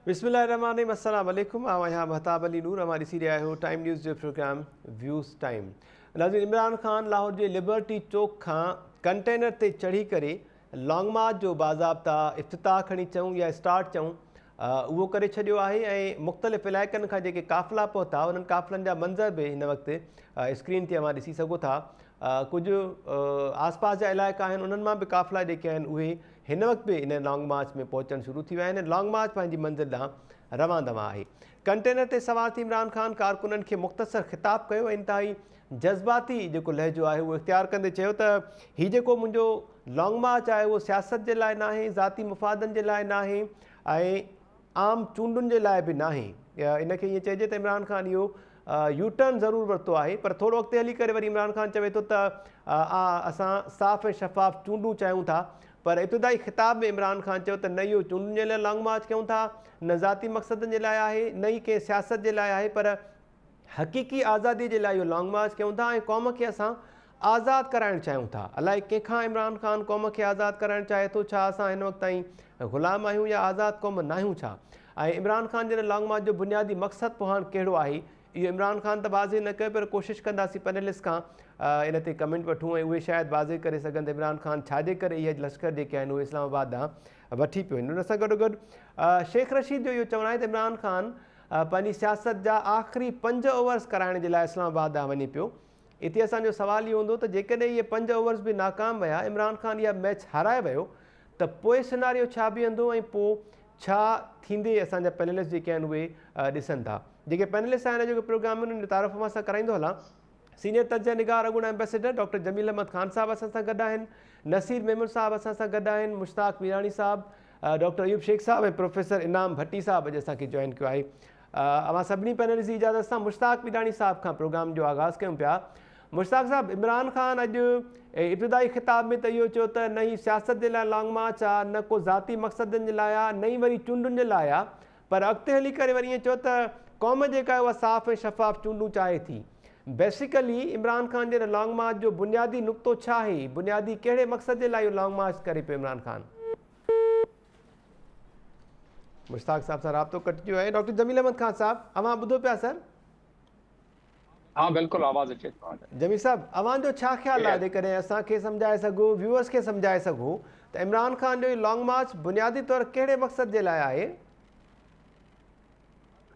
بسم الله الرحمٰن الرحيم السلام عليڪم آئون آهيان مهتاب علي نور اوهان ڏسي رهيا آهيو ٽائيم نيوز جو پروگرام ويوز ٽائيم. ناظرين عمران خان لاهور جي لبرٽي چوڪ کان ڪنٽينر تي چڙهي ڪري لانگ مارچ جو باضابطا افتتاح کڻي چئون يا اسٽارٽ چئون اهو ڪري ڇڏيو آهي ۽ مختلف علائقن کان جيڪي قافلا پهتا انهن قافلن جا منظر به هن وقت اسڪرين تي اوهان ڏسي سگهو ٿا. ڪجهه آس پاس جا علائقا آهن انهن مان به قافلا جيڪي آهن اهي هن وقت به ان لانگ مارچ ۾ پهچڻ شروع ٿي ويا آهن. لانگ مارچ پنهنجي منزل ڏانهن روان دوان آهي. ڪنٽينر تي سوار ٿي عمران خان ڪارڪنن کي مختصر خطاب ڪيو ۽ انتهائي جذباتي جيڪو لهجو آهي اهو اختيار ڪندي چيو ته هي جيڪو منهنجو لانگ مارچ آهي اهو سياست جي لاء ناهي، ذاتي مفادن جي لاء ناهي ۽ عام چونڊن جي لاء به ناهي. ان کي ائين چئجي ته عمران خان اهو يو ٽرن ضرور ورتو آهي پر ٿورو اڳتي هلي ڪري وري عمران خان چوي ٿو ته اسان صاف ۽ شفاف چونڊون چاهيون ٿا پر ابتدائي خطاب ۾ عمران خان چيو ته نه اهو چونڊن جي لاء لانگ مارچ ڪيون ٿا نه ذاتي مقصدن جي لاء آهي نه ئي ڪنهن سياست جي لاء آهي پر حقيقي آزادي جي لاء اهو لانگ مارچ ڪيون ٿا ۽ قوم کي اسان آزاد ڪرائڻ چاهيون ٿا. الائي ڪنهن کان عمران خان قوم کي آزاد ڪرائڻ چاهي ٿو، ڇا اسان هن وقت تائين غلام آهيون يا آزاد قوم ناهيون ڇا؟ ۽ عمران خان جي ان لانگ مارچ جو بنيادي مقصد پوهاڻ ڪهڙو آهي؟ اهو عمران خان ته واضح نه ڪيو پر ڪوشش ڪنداسين پينلسٽ کان ان تي ڪمينٽ وٺون ۽ اهي شايد واضح ڪري سگهن ته عمران خان ڇا جي ڪري اهي لشڪر جيڪي آهن اهي اسلام آباد ڏانهن وٺي پيو وڃي. ان سان گڏوگڏ شيخ رشيد جو اهو چوڻ آهي ته عمران خان پنهنجي سياست جا آخري پنج اوورز ڪرائڻ جي لاء اسلام آباد ڏانهن وڃي پيو. اتي اسان جو سوال اهو هوندو ته جيڪڏهن اهي پنج اوورز به ناڪام ويا، عمران خان اها ميچ هارائي ويو ته پوء سيناريو ڇا بيهندو ۽ پوء ڇا ٿيندي اسان جا پينلسٽ جيڪي آهن اهي ڏسن ٿا. جيڪي پينلسٽ آهن اڄوڪي پروگرام ۾ انهن جو تعارف اوهان سان ڪرائيندو هلان. سينيئر تجزيه نگار اڳوڻا ايمبيسيڊر ڊاڪٽر جميل احمد خان صاحب اسان سان گڏ آهن، نصير ميمڻ صاحب اسان سان گڏ آهن، مشتاق ميراڻي صاحب، ڊاڪٽر ايوب شيخ صاحب ۽ پروفيسر انعام ڀٽي صاحب اڄ اسان کي جوائن ڪيو آهي. اوهان سڀني پينلسٽ جي اجازت سان مشتاق ميراڻي صاحب کان پروگرام جو آغاز ڪيون پيا. مشتاق صاحب عمران خان اڄ ابتدائي خطاب ۾ ته اهو چيو ته نه هي سياست جي لاء لانگ مارچ آ نه ڪو ذاتي مقصدن جي لاء آ نه ئي وري چونڊن جي لاء آ پر اڳتي هلي ڪري وري ائين چيو ته قوم جيڪا آهي اها صاف ۽ شفاف چونڊون چاهي ٿي. بيسيڪلي عمران خان جي ان لانگ مارچ جو بنيادي نقطو ڇا آهي؟ بنيادي ڪهڙي مقصد جي لاء اهو لانگ مارچ ڪري پيو عمران خان؟ مشتاق صاحب سان رابطو ڪٽجي ويو آهي. ڊاڪٽر جميل احمد خان صاحب اوهان ٻڌو پيا سر؟ ها بلڪل آواز اچي ٿو. جميل صاحب اوهان جو ڇا خيال آهي جيڪڏهن اسان کي سمجهائي سگهو ويوئرس کي سمجهائي سگهو ته عمران خان جو هي لانگ مارچ بنيادي طور ڪهڙي مقصد جي لاء آهي؟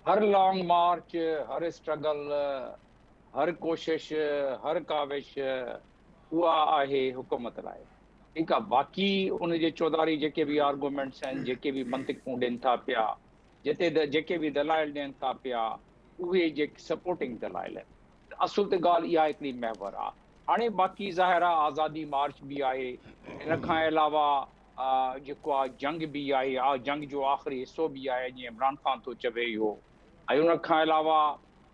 هر لانگ مارچ، هر اسٽرگل، هر ڪوشش، هر ڪاوش اها آهي حڪومت لاء ٺيڪ آهي باقي ان جي چوڌاري جيڪي به آرگومينٽس آهن جيڪي به منطقون ڏين ٿا پيا جتي جيڪي به دلائل ڏين ٿا پيا اهي جيڪي سپورٽنگ دلائل آهن اصل ته ڳالهه اها هڪڙي محور آهي هاڻي باقي ظاهر آهي آزادي مارچ به آهي ان کان علاوه جيڪو آهي جنگ به آهي آ جنگ جو آخري حصو به آهي جيئن عمران خان ٿو چوي اهو ۽ ان کان علاوه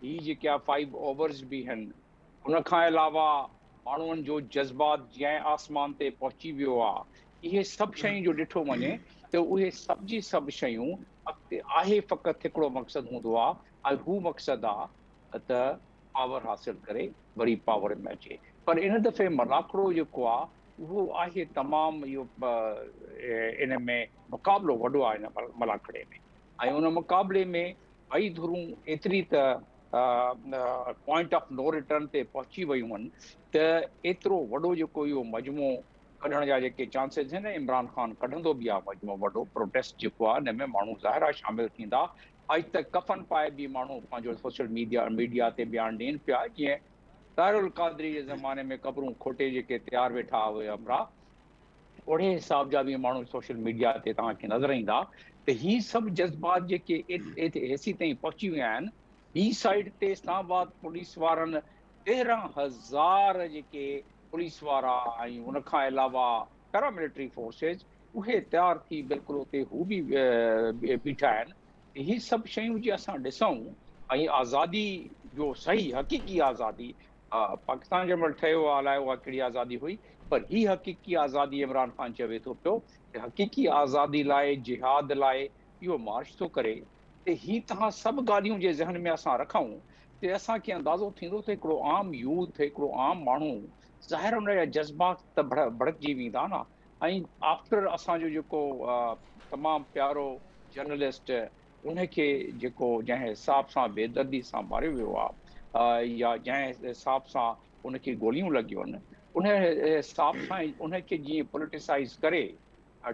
هي جيڪي آهي فائيو اوورز به آهن ان کان علاوه ماڻهن جو جذبات جنهن آسمان تي پهچي ويو آهي اهي سڀ شيون جو ڏٺو وڃي ته اهي سڀ جي سڀ شيون اڳتي آهي فقط هڪڙو مقصد هوندو آهي ۽ هو مقصد آهي ته پاور حاصل ڪري وري پاور ۾ اچي پر ان دفعي ملاکڙو جيڪو آهي اهو آهي تمام اهو ان ۾ مقابلو وڏو آهي ان ملاکڙي ۾ ۽ ان مقابلي ۾ ٻئي ڌرون ايتري ته پوائنٽ آف نو ريٽرن تي پهچي ويون آهن ته ايترو وڏو جيڪو اهو مجموعو ڪڍڻ جا جيڪي چانسز آهن عمران خان ڪڍندو به آهي مجموعو وڏو پروٽيسٽ جيڪو آهي ان ۾ ماڻهو ظاهر آهي شامل ٿيندا اڄ ته ڪفن پائي به ماڻهو پنهنجو سوشل ميڊيا ميڊيا تي بيان ڏين پيا جيئن طاهر القادري جي زماني ۾ قبرون کوٽي جيڪي تيار ويٺا اهي همراهه اهڙي حساب جا به ماڻهو سوشل ميڊيا تي توهان کي نظر ايندا ته هي سڀ جذبات جيڪي هيسي تائين پهچي ويا آهن ٻي سائيڊ تي اسلام آباد پوليس وارن 13,000 جيڪي پوليس وارا ۽ ان کان علاوه پيرا ملٽري فورسز اهي تيار ٿي بلڪل اتي هو به بيٺا آهن هي سڀ شيون جي اسان ڏسون ۽ آزادي جو صحيح حقيقي آزادي پاڪستان جنهن مهل ٺهيو آ الائي اها ڪهڙي آزادي هئي پر هي حقيقي آزادي عمران خان چوي ٿو پيو ته حقيقي آزادي لاء جهاد لاء اهو مارچ ٿو ڪري ته هي توهان سڀ ڳالهيون جي ذهن ۾ اسان رکون ته اسان کي اندازو ٿيندو ته هڪڙو عام يوٿ هڪڙو عام ماڻهو ظاهر ان جا جذبات ته ڀڙڪجي ويندا نه ۽ آفٽر اسان جو جيڪو تمام پيارو جرنلسٽ ان کي جيڪو جنهن حساب سان بيدردي سان ماريو ويو آهي يا جنهن حساب سان ان کي گوليون لڳيون آهن ان حساب سان ان کي جيئن پوليٽيسائز ڪري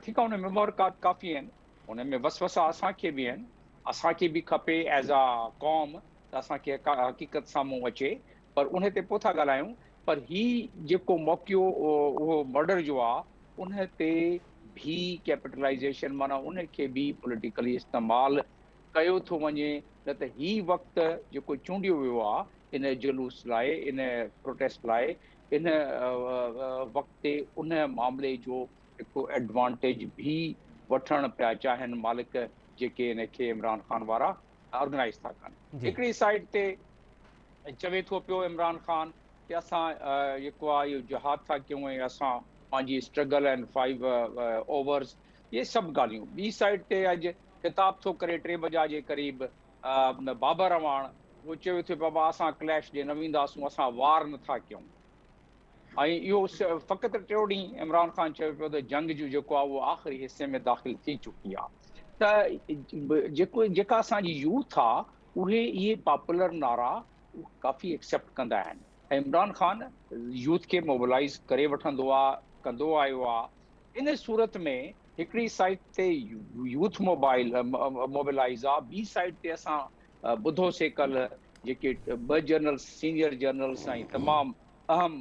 ٺيڪ آهي ان ۾ محرڪات ڪافي آهن ان ۾ وسوسا اسان کي به آهن اسان کي به کپي ايز آ قوم ته اسان کي حقيقت سامهون اچي پر ان تي پوء ٿا ڳالهايون پر هي جيڪو موقعو اهو مرڊر جو آ ان تي ڀي ڪيپيٽلائيزيشن معنيٰ ان کي به پوليٽيڪلي استعمال ڪيو ٿو وڃي نه ته هي وقت جيڪو چونڊيو ويو آ ان جلوس لاء ان پروٽيسٽ لاء ان وقت تي ان معاملي جو هڪ ايڊوانٽيج ڀي وٺڻ پيا چاهين مالڪ جيڪي ان کي عمران خان وارا آرگنائيز ٿا ڪن. هڪڙي سائيڊ تي چوي ٿو پيو عمران خان ته اسان جيڪو آهي اهو جهاد ٿا ڪيون ۽ اسان پنهنجي اسٽرگل ۽ فائيو اوورز اهي سڀ ڳالهيون ٻي سائيڊ تي اڄ خطاب ٿو ڪري ٽي بجا جي قريب بابر اعواڻ اهو چوي ٿو بابا اسان ڪليش ڏي نه وينداسون اسان وار نٿا ڪيون ۽ اهو فقط ٽيون ڏينهن عمران خان چوي پيو ته جنگ جو جيڪو آهي اهو آخري حصي ۾ داخل ٿي چڪي آهي ته جيڪو جيڪا اسان جي يوٿ آهي اهي اهي پاپولر نعرا ڪافي ايڪسيپٽ ڪندا آهن ۽ عمران خان يوٿ کي موبلائز ڪري وٺندو آهي ڪندو آيو آهي ان صورت ۾ هڪڙي سائيڊ تي يوٿ موبائل موبلائز آهي ٻي سائيڊ تي اسان ٻڌوسي ڪلهه جيڪي ٻه جنرلس سينيئر جنرلس ۽ تمام اهم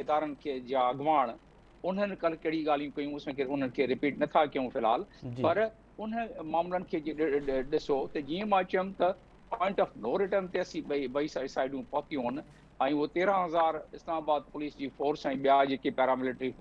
ادارن کي جا اڳواڻ انهن ڪلهه ڪهڙي ڳالهيون ڪيون اسان کي انهن کي رپيٽ نٿا ڪيون في الحال پر انهن معاملن کي جي ڏسو ته جيئن مان چيم ته پوائنٽ آف نو ريٽرن تي اسين ٻئي ٻئي سائيڊون پهتيون هن ۽ اهو 13,000 اسلام آباد پوليس جي فورس ۽ ٻيا جيڪي پيراملٽري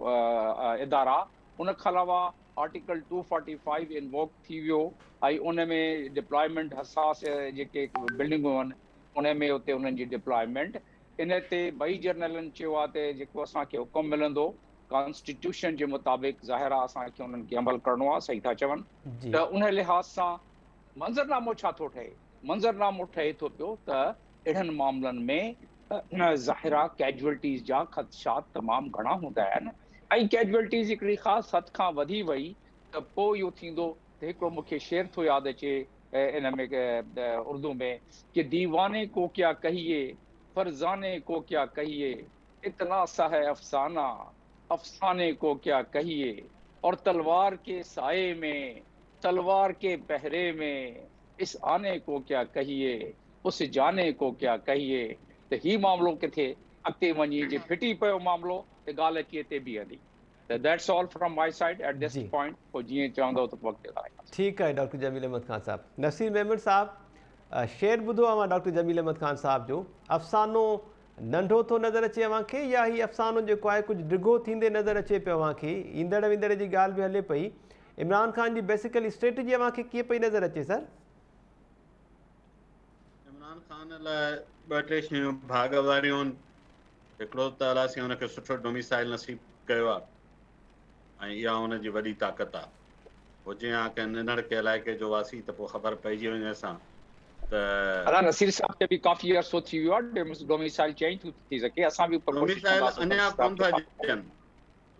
ادارا ان کان علاوه آرٽيڪل 245 انووڪ ٿي ويو ۽ ان ۾ ڊپلائمينٽ حساس جيڪي بلڊنگون آهن ان ۾ اتي انهن جي ڊپلائمينٽ ان تي ٻئي جرنلن چيو آهي ته جيڪو اسان کي حڪم ملندو ڪانسٽيٽيوشن جي مطابق ظاهر آهي اسان کي انهن کي عمل ڪرڻو آهي صحيح ٿا چون ته ان لحاظ سان منظرنامو ڇا ٿو ٺهي منظرنامو ٺهي ٿو پيو ته اهڙن معاملن ۾ ظاهر آهي ڪيجوئلٽيز جا خدشات تمام گهڻا هوندا آهن ۽ ڪيجوئلٽيز هڪڙي خاص حد کان وڌي وئي ته پوء اهو ٿيندو ته هڪڙو مون کي شعر ٿو ياد اچي ان ۾ اردو ۾ ڪي ديواني ڪو ڪيا ڪهيي فرزاني ڪو ڪيا ڪهيي اتنا سا هي افسانه افساني ڪو ڪيا ڪهيي اور تلوار ڪي سائي ۾ تلوار ڪي پهري ۾ اس آني ڪو ڪيا ڪهيي اس جاني ڪو ڪيا ڪهيي ته هي معاملو ڪٿي اڳتي وڃي جي ڦٽي پيو معاملو ته ڳالهه اچي اتي بيهندي ته that's all from my side at this point پوء جيئن چوندو ته پوء اڳتي ڳالهائينداسين. ٺيڪ آهي ڊاڪٽر جميل احمد خان صاحب. نصير ميمڻ صاحب شعر ٻڌو اوهان ڊاڪٽر جميل احمد خان صاحب جو افسانو ننڍو ٿو نظر اچي اوهان کي يا هي افسانو جيڪو آهي ڪجهه ڊگهو ٿيندي نظر اچي پيو اوهان کي ايندڙ ويندڙ جي ڳالهه به هلي پئي عمران خان جي بيسيڪلي اسٽريٽجي اوهان کي ڪيئن پئي نظر اچي سر؟ عمران خان لاء ٻه ٽي شيون ڀاڳ واريون آهن. هڪڙو ته الله سائين هن کي سٺو ڊوميسائل نصيب ڪيو آهي ۽ اها هن جي وڏي طاقت آهي. هجي ها ڪنهن ننڍڙڪي علائقي جو واسي ته پوء خبر پئجي وڃيس ها ته. ادا نصير صاحب کي به ڪافي عرصو ٿي ويو آهي ڊوميسائل چينج ٿي ٿي سگهي اسان به ڪوشش ڊوميسائل ڪنداسين اڃا صاحب ڪونه کي ٿا پاڪستان ڏين.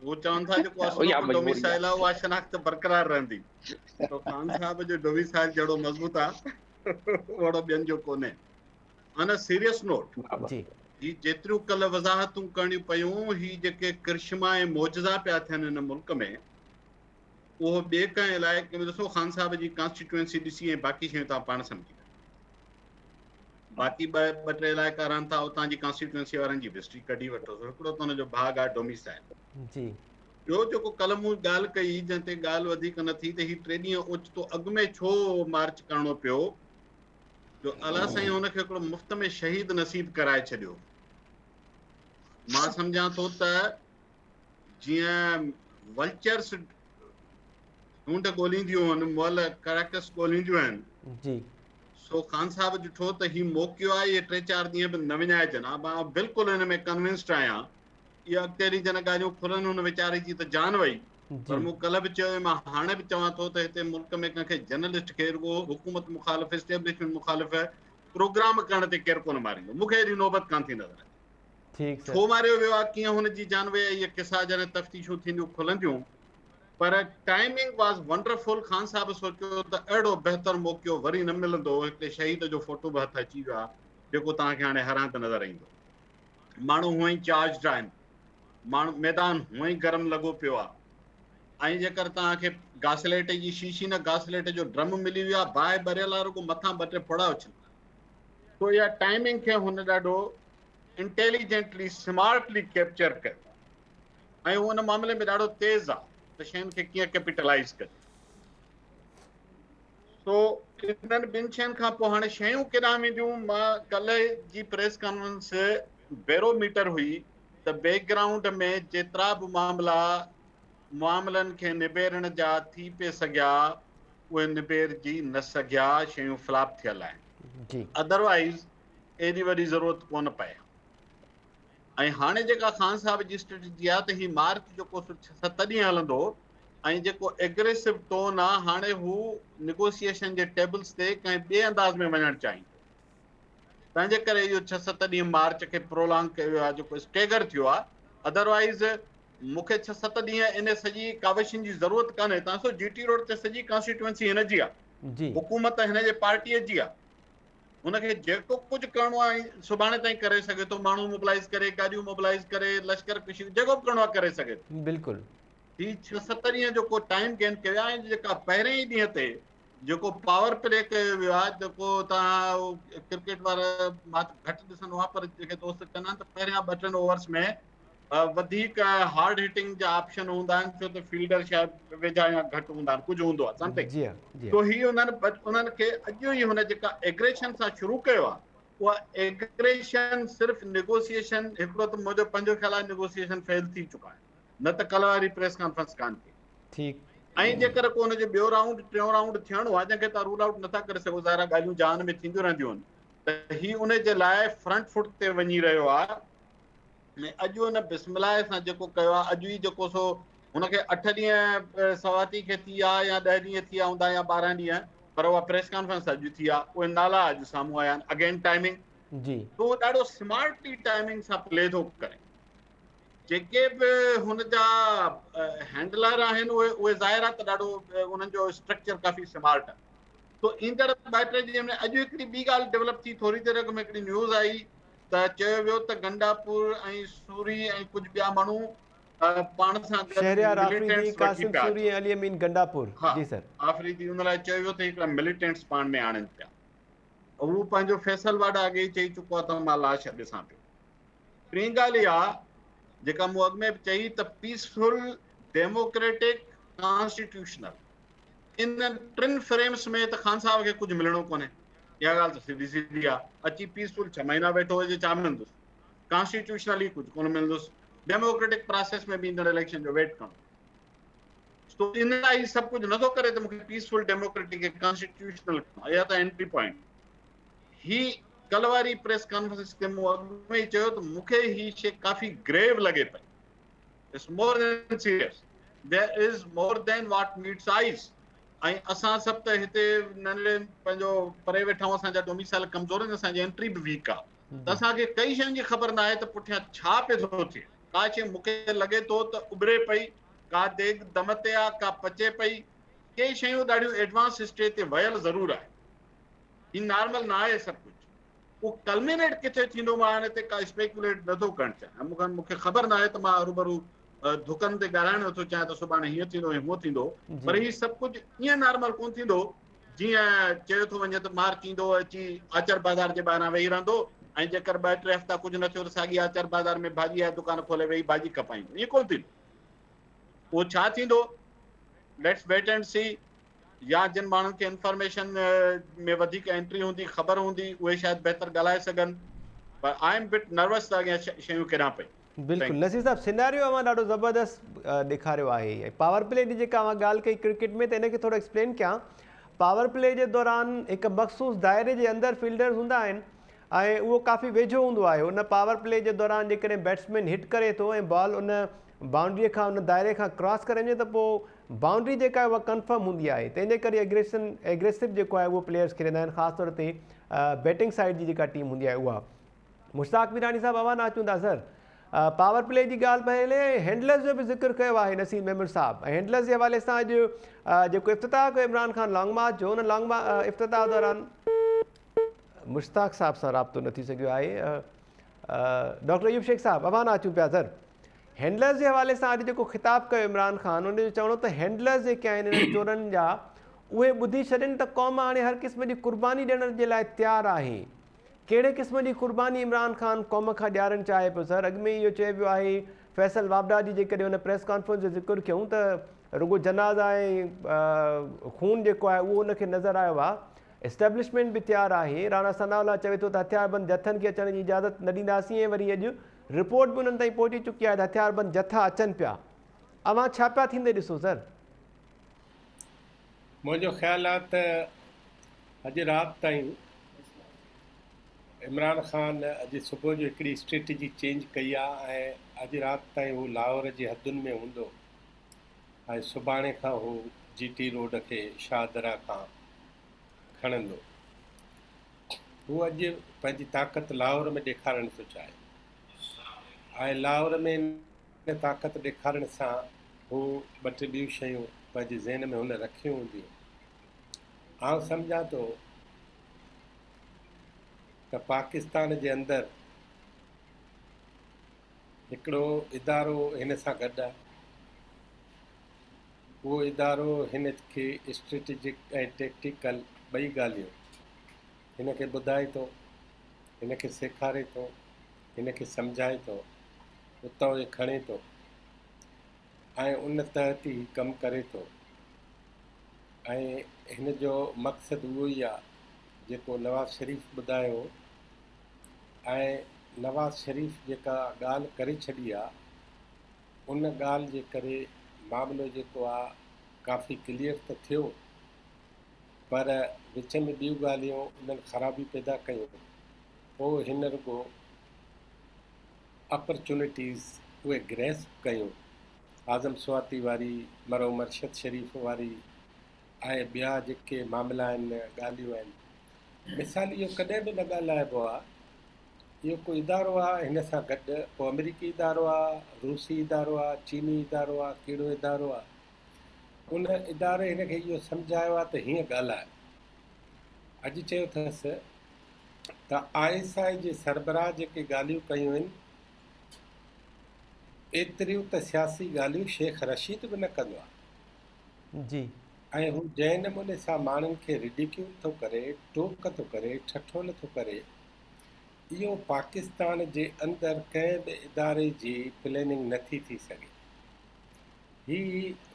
هو چون ٿا جيڪو اها اصلوڪو مجبوري ڊوميسائل آهي. آهي اها شناخت برقرار رهندي. سو خان صاحب جو ڊوميسائل جهڙو مضبوط آهي اوهڙو ٻين جو ڪونهي. آن ا سيريس نوٽ جي. هي جيتريون ڪلهه وضاحتون ڪرڻيون پيون هي جيڪي ڪرشما ۽ معجزا پيا ٿين هن ملڪ ۾ اهو ٻئي ڪنهن علائقي ۾ ڏسو خان صاحب جي ڪانسٽيٽوئنسي ڏسي ۽ باقي شيون توهان پاڻ سمجهي وڃو. باقي ٻه ٻه ٽي علائقا رهن ٿا اتان جي ڪانسٽيٽوئنسي وارن جي به هسٽري ڪڍي وٺو سو هڪڙو ته ان جو ڀاڳ آهي ڊوميسائل. جي. ٻيو جيڪو ڪلهه مون ڳالهه ڪئي جنهن تي ڳالهه وڌيڪ نه ٿي ته هي ٽي ڏينهن اوچتو اڳ ۾ ڇو مارچ ڪرڻو پيو جو الله سائين هن کي هڪڙو مفت ۾ شهيد نصيب ڪرائي ڇڏيو. مان سمجهان ٿو ته جيئن ولچرس ڍونڍ ڳولينديون آهن، مئل ڪريڪس ڳولينديون آهن. جي. سو خان صاحب ڏٺو ته هي موقعو آهي، اهي ٽي چار ڏينهن به نه وڃائجن. مان بلڪل ان ۾ ڪنوينسڊ آهيان. اهي اڳتي هلي جڏهن ڳالهيون کلن هن ويچاري جي ته جان وئي. پر مون ڪلهه به چيو ۽ مان هاڻي به چوان ٿو ته هتي ملڪ ۾ ڪنهن کي جرنلسٽ کي رڳو حڪومت مخالف، اسٽيبلشمينٽ مخالف پروگرام ڪرڻ تي ڪير ڪونه ماريندو. مون کي اهڙي نوبت ڪانه ٿي نظر اچي. ٺيڪ سر. ڇو ماريو ويو آهي، ڪيئن هن جي جان وئي آهي، اهي قصا جڏهن تفتيشون ٿينديون کلنديون. پر ٽائمنگ واز ونڊرفل خان صاحب سوچيو ته اهڙو بهتر موقعو وري نه ملندو هڪڙي شهيد جو فوٽو به هٿ اچي ويو آهي جيڪو توهان کي هاڻي هر هنڌ نظر ايندو ماڻهو هونئن ئي چارجڊ آهن ماڻهو ميدان هونئن ئي گرم لڳو پيو آهي ۽ جيڪر توهان کي گاسليٽ جي شيشي نه گاسليٽ جو ڊرم ملي ويو آهي باهه ٻريل آهي رڳو مٿان ٻه ٽي ڦڙا اڇل سو اها ٽائمنگ کي هن ڏاڍو انٽيليجنٽلي سمارٽلي ڪيپچر ڪيو ۽ هو ان معاملي ۾ ڏاڍو تيز آ ته شين کي ڪيئن ڪيپيٽلائيز ڪجي. سو انهن ٻن شين کان پوء هاڻي شيون ڪيڏانهن وينديون مان ڪلهه جي پريس ڪانفرنس بيرو ميٽر هئي ته بيڪ گرائونڊ ۾ جيترا به معاملا معاملن کي نبيرڻ جا ٿي پئي سگهيا اهي نبيرجي نه سگهيا شيون فلاپ ٿيل آهن ادروائيز ايڏي وڏي ضرورت ڪونه پئي ها. ۽ هاڻي جيڪا خان صاحب جي اسٽريٽجي آهي ته هي مارچ جيڪو سو ڇهه ست ڏينهن هلندو ۽ جيڪو ايگريسو ٽون آهي هاڻي هو نيگوسيئيشن جي ٽيبلز تي ڪنهن ٻئي انداز ۾ وڃڻ چاهيندو تنهن جي ڪري اهو ڇهه ست ڏينهن مارچ کي پرولانگ ڪيو ويو آهي جيڪو اسٽيگر ٿيو آهي ادروائيز مون کي ڇهه ست ڏينهن ان سڄي ڪاوشن جي ضرورت ڪانهي تان سو جي ٽي روڊ تي سڄي ڪانسٽيٽوئنسي هن جي آهي حڪومت هن جي پارٽيء جي آهي هن کي جيڪو ڪجهه ڪرڻو آهي سڀاڻي تائين ڪري سگهي ٿو، ماڻهو موبلائيز ڪري، گاڏيون موبلائيز ڪري، لشڪر ڪشي جيڪو به ڪرڻو آهي ڪري سگهي ٿو. بلڪل. هي ڇهه ست ڏينهن جو ڪو ٽائيم گين ڪيو آهي ۽ جيڪا پهرين ئي ڏينهن تي جيڪو پاور پلي ڪيو ويو آهي جيڪو توهان ڪرڪيٽ وارا مان ته گهٽ ڏسندو آهيان پر جيڪي دوست چوندا آهن ته پهريان ٻه ٽن اوورس ۾ وڌيڪ هارڊ هٽنگ جا آپشن هوندا آهن ڇو ته فيلڊر شايد ويجها يا گهٽ هوندا آهن ڪجهه هوندو آهي سمٿنگ جي ها جي تو هي انهن انهن کي اڄ ئي هن جيڪا ايگريشن سان شروع ڪيو آهي اها ايگريشن صرف نيگوسيئيشن هڪڙو ته منهنجو پنهنجو خيال آهي نيگوسيئيشن فيل ٿي چڪا آهن نه ته ڪلهه واري پريس ڪانفرنس ڪانه ٿي ٺيڪ ۽ جيڪر ڪو ان جو ٻيو رائونڊ ٽيون رائونڊ ٿيڻو آهي جنهن کي تان رول آئوٽ نٿا ڪري سگهو ظاهر آهي ڳالهيون جهان ۾ ٿينديون رهنديون آهن ته هي ان جي لاء فرنٽ فوٽ تي وڃي رهيو آهي ۾ اڄ ان بسم الله سان جيڪو ڪيو آهي اڄ ئي جيڪو سو هن کي اٺ ڏينهن سواتي کي ٿي آ يا ڏهه ڏينهن ٿي آ هوندا يا 12 ڏينهن پر اها پريس ڪانفرنس اڄ ٿي آ اهي نالا اڄ سامهون آيا آهن اگين ٽائمنگ جي تو ڏاڍو سمارٽلي ٽائمنگ سان پلي ٿو ڪري جيڪي به هن جا هينڊلر آهن اهي اهي ظاهر آهي ته ڏاڍو انهن جو اسٽرڪچر ڪافي سمارٽ آهي تو ايندڙ ٻه ٽي ڏينهن ۾ اڄ هڪڙي ٻي ڳالهه ڊيولپ ٿي ٿوري دير اڳ ۾ هڪڙي نيوز آئي ته چيو ويو ته گنڊاپور ۽ سوري ۽ ڪجهه ٻيا ماڻهو پاڻ سان گڏ شهريار آفريدي، مليٽنٽس وٺي قاسم پيا سوري اچن. ۽ علي امين گنڊاپور. ها جي سر. آفريدي ان لاء چيو ويو ته هڪڙا مليٽنٽس پاڻ ۾ آڻين پيا. هو پنهنجو فيصل واڊا اڳي ئي چئي چڪو آهي ته مان لاش ڏسان پيو. ٽين ڳالهه اها جيڪا مون اڳ ۾ به چئي ته پيسفل، ڊيموڪريٽڪ، ڪانسٽيٽيوشنل انهن ٽن فريمز ۾ ته خان صاحب کي ڪجهه ملڻو ڪونهي. اها ڳالهه ته سڌي سڌي آ. اچي پيسفل ڇهه مهينا ويٺو هجي ڇا ملندس؟ ڪانسٽيٽيوشنلي ڪجهه ڪونه ملندس. ڊيموڪريٽڪ پراسيس ۾ به ايندڙ اليڪشن جو ويٽ ڪرڻو پوندو. سو ان لاء هي سڀ ڪجهه نٿو ڪري ته مون کي پيسفل، ڊيموڪريٽڪ ۽ ڪانسٽيٽيوشنل ڪرڻو آ. اها ته انٽري پوائنٽ. هي ڪلهه واري پريس ڪانفرنس تي مون اڳ ۾ ئي چيو ته مون کي هي شيء ڪافي گريو لڳي پئي. It's more than serious. There is more than what meets eyes. ۽ اسان سڀ ته هتي ننڍڙي پنهنجو پري ويٺا آهيون اسان جا ڊوميسائل ڪمزور آهن اسان جي انٽري به ويڪ آهي ته اسان کي ڪئي شين جي خبر ناهي ته پٺيان ڇا پئي ٿو ٿئي ڪا شي مون کي لڳي ٿو ته اٻري پئي ڪا ديڳ دم تي آهي ڪا پچي پئي ڪي شيون ڏاڍيون ايڊوانس اسٽيج تي ويل ضرور آهن هي نارمل نه آهي سڀ ڪجهه اهو ڪلمينيٽ ڪٿي ٿيندو مان ان تي ڪا اسپيڪيوليٽ نٿو ڪرڻ چاهيان مون کي مون کي خبر ناهي ته مان هروڀرو ڌڪن تي ڳالهائڻ نٿو چاهيان ته سڀاڻي هيئن ٿيندو ۽ هونئن ٿيندو پر هي سڀ ڪجهه ائين نارمل ڪونه ٿيندو جيئن چيو ٿو وڃي ته مارچ ايندو اچي آچر بازار جي ٻاهران ويهي رهندو ۽ جيڪر ٻه ٽي هفتا ڪجهه نه ٿيو ته ساڳي آچر بازار ۾ ڀاڄي جا دڪان کولي ويهي ڀاڄي کپائيندو ائين ڪونه ٿيندو اهو ڇا ٿيندو ليٽس ويٽ اينڊ سي يا جن ماڻهن کي انفارميشن ۾ وڌيڪ انٽري هوندي خبر هوندي اهي شايد بهتر ڳالهائي سگهن پر I M but nervous ته اڳيان شيون ڪيڏانهن پيون. بلڪل نصير صاحب سيناريو اوهان ڏاڍو زبردست ڏيکاريو آهي ۽ پاور پلي جي جيڪا اوهان ڳالهه ڪئي ڪرڪيٽ ۾ ته ان کي ٿورو ايڪسپلين ڪيان پاور پلي جي دوران هڪ مخصوص دائري جي اندر فيلڊرز هوندا آهن ۽ اهو ڪافي ويجهو هوندو آهي ان پاور پلي جي دوران جيڪڏهن بيٽسمين هٽ ڪري ٿو ۽ بال ان بائونڊري کان ان دائري کان ڪراس ڪري وڃي ته پوء بائونڊري جيڪا آهي اها ڪنفرم هوندي آهي تنهن جي ڪري ايگريشن ايگريسو جيڪو آهي اهو پليئرز کيڏندا آهن خاص طور تي بيٽنگ سائيڊ جي جيڪا ٽيم هوندي آهي اها مشتاق ميراڻي صاحب اوهان ڏانهن اچون ٿا سر. پاور پلي جي ڳالهه پئي هلي ۽ هينڊلرز جو به ذڪر ڪيو آهي نصير ميمڻ صاحب ۽ هينڊلرز جي حوالي سان اڄ جيڪو افتتاح ڪيو عمران خان لانگ مارچ جو ان لانگ افتتاح دوران مشتاق صاحب سان رابطو نه ٿي سگهيو آهي. ڊاڪٽر ايوب شيخ صاحب اوهان اچون پيا سر هينڊلرز جي حوالي سان اڄ جيڪو خطاب ڪيو عمران خان ان جو چوڻ هو ته هينڊلرز جيڪي آهن انهن چورن جا اهي ٻڌي ڇڏين ته قوم هاڻي هر قسم جي قرباني ڏيڻ جي لاء تيار آهي. ڪهڙي قسم جي قرباني عمران خان قوم کان ڏيارڻ چاهي پيو سر اڳ ۾ ئي اهو چيو ويو آهي فيصل واپڊا جي جيڪڏهن ان پريس ڪانفرنس جو ذڪر ڪيون ته رڳو جنازا ۽ خون جيڪو آهي اهو ان کي نظر آيو آهي اسٽيبلشمينٽ به تيار آهي راڻا ثناء الله چوي ٿو ته هٿياربند جٿن کي اچڻ جي اجازت نه ڏينداسين ۽ وري اڄ رپورٽ به انهن تائين پهچي چڪي آهي ته هٿياربند جٿا اچن پيا اوهان ڇا پيا ٿيندي ڏسو سر؟ منهنجو خيال آهي ته اڄ رات تائين عمران خان اڄ صبح جو هڪڙي اسٽريٽجي چينج ڪئي آهي ۽ اڄ رات تائين هو لاهور جي حدن ۾ هوندو ۽ سڀاڻي کان هو جي ٽي روڊ کي شاهدره کان کڻندو. هو اڄ پنهنجي طاقت لاهور ۾ ڏيکارڻ ٿو چاهي ۽ لاهور ۾ ان طاقت ڏيکارڻ سان هو ٻه ٽي ٻيون شيون پنهنجي ذهن ۾ هن رکيون هونديون. آئون سمجهان ٿو ته پاڪستان جي اندر هڪڙو ادارو هن سان گڏ آهي. اهو ادارو هن کي اسٽريٽجڪ ۽ ٽيڪٽيڪل ٻئي ڳالهيون هن کي ٻڌائي ٿو، هن کي سيکاري ٿو، هن کي سمجهائي ٿو، اتان اهي کڻي ٿو ۽ ان تحت ئي ڪم ڪري ٿو. ۽ هن جو مقصد اهو ئي آ جيڪو نواز شريف ٻڌايو هو ۽ نواز شريف جيڪا ڳالهه ڪري ڇڏي آ ان ڳالهه جي ڪري معاملو جيڪو آ ڪافي ڪليئر ته ٿيو پر وچ ۾ ٻيون ڳالهيون انهن خرابيون پيدا ڪيون پوء هن رڳو اپرچونٽيز اهي گريسپ ڪيون اعظم سواتي واري، مرحوم ارشد شريف واري ۽ ٻيا جيڪي معاملا آهن، ڳالهيون آهن. مثال اهو ڪڏهن به نه ڳالهائبو آهي. اهو ڪو ادارو آهي هن سان گڏ ڪو آمريڪي ادارو آهي، روسي ادارو آهي، چيني ادارو آهي، ڪهڙو ادارو آهي. ان اداري هن کي اهو سمجهايو آهي ته هيئن ڳالهاء. اڄ چيو اٿس ته I S I جي سربراهه جيڪي ڳالهيون ڪيون آهن، ايتريون ته سياسي ڳالهيون شيخ رشيد به نه ڪندو آهي. جي. ۽ هو جنهن نموني سان ماڻهن کي رڊيڪيول ٿو ڪري، ٽوڪ ٿو ڪري، ٺٺول ٿو ڪري، اهو پاڪستان جي اندر ڪنهن به اداري جي پليننگ نه ٿي ٿي سگهي. هي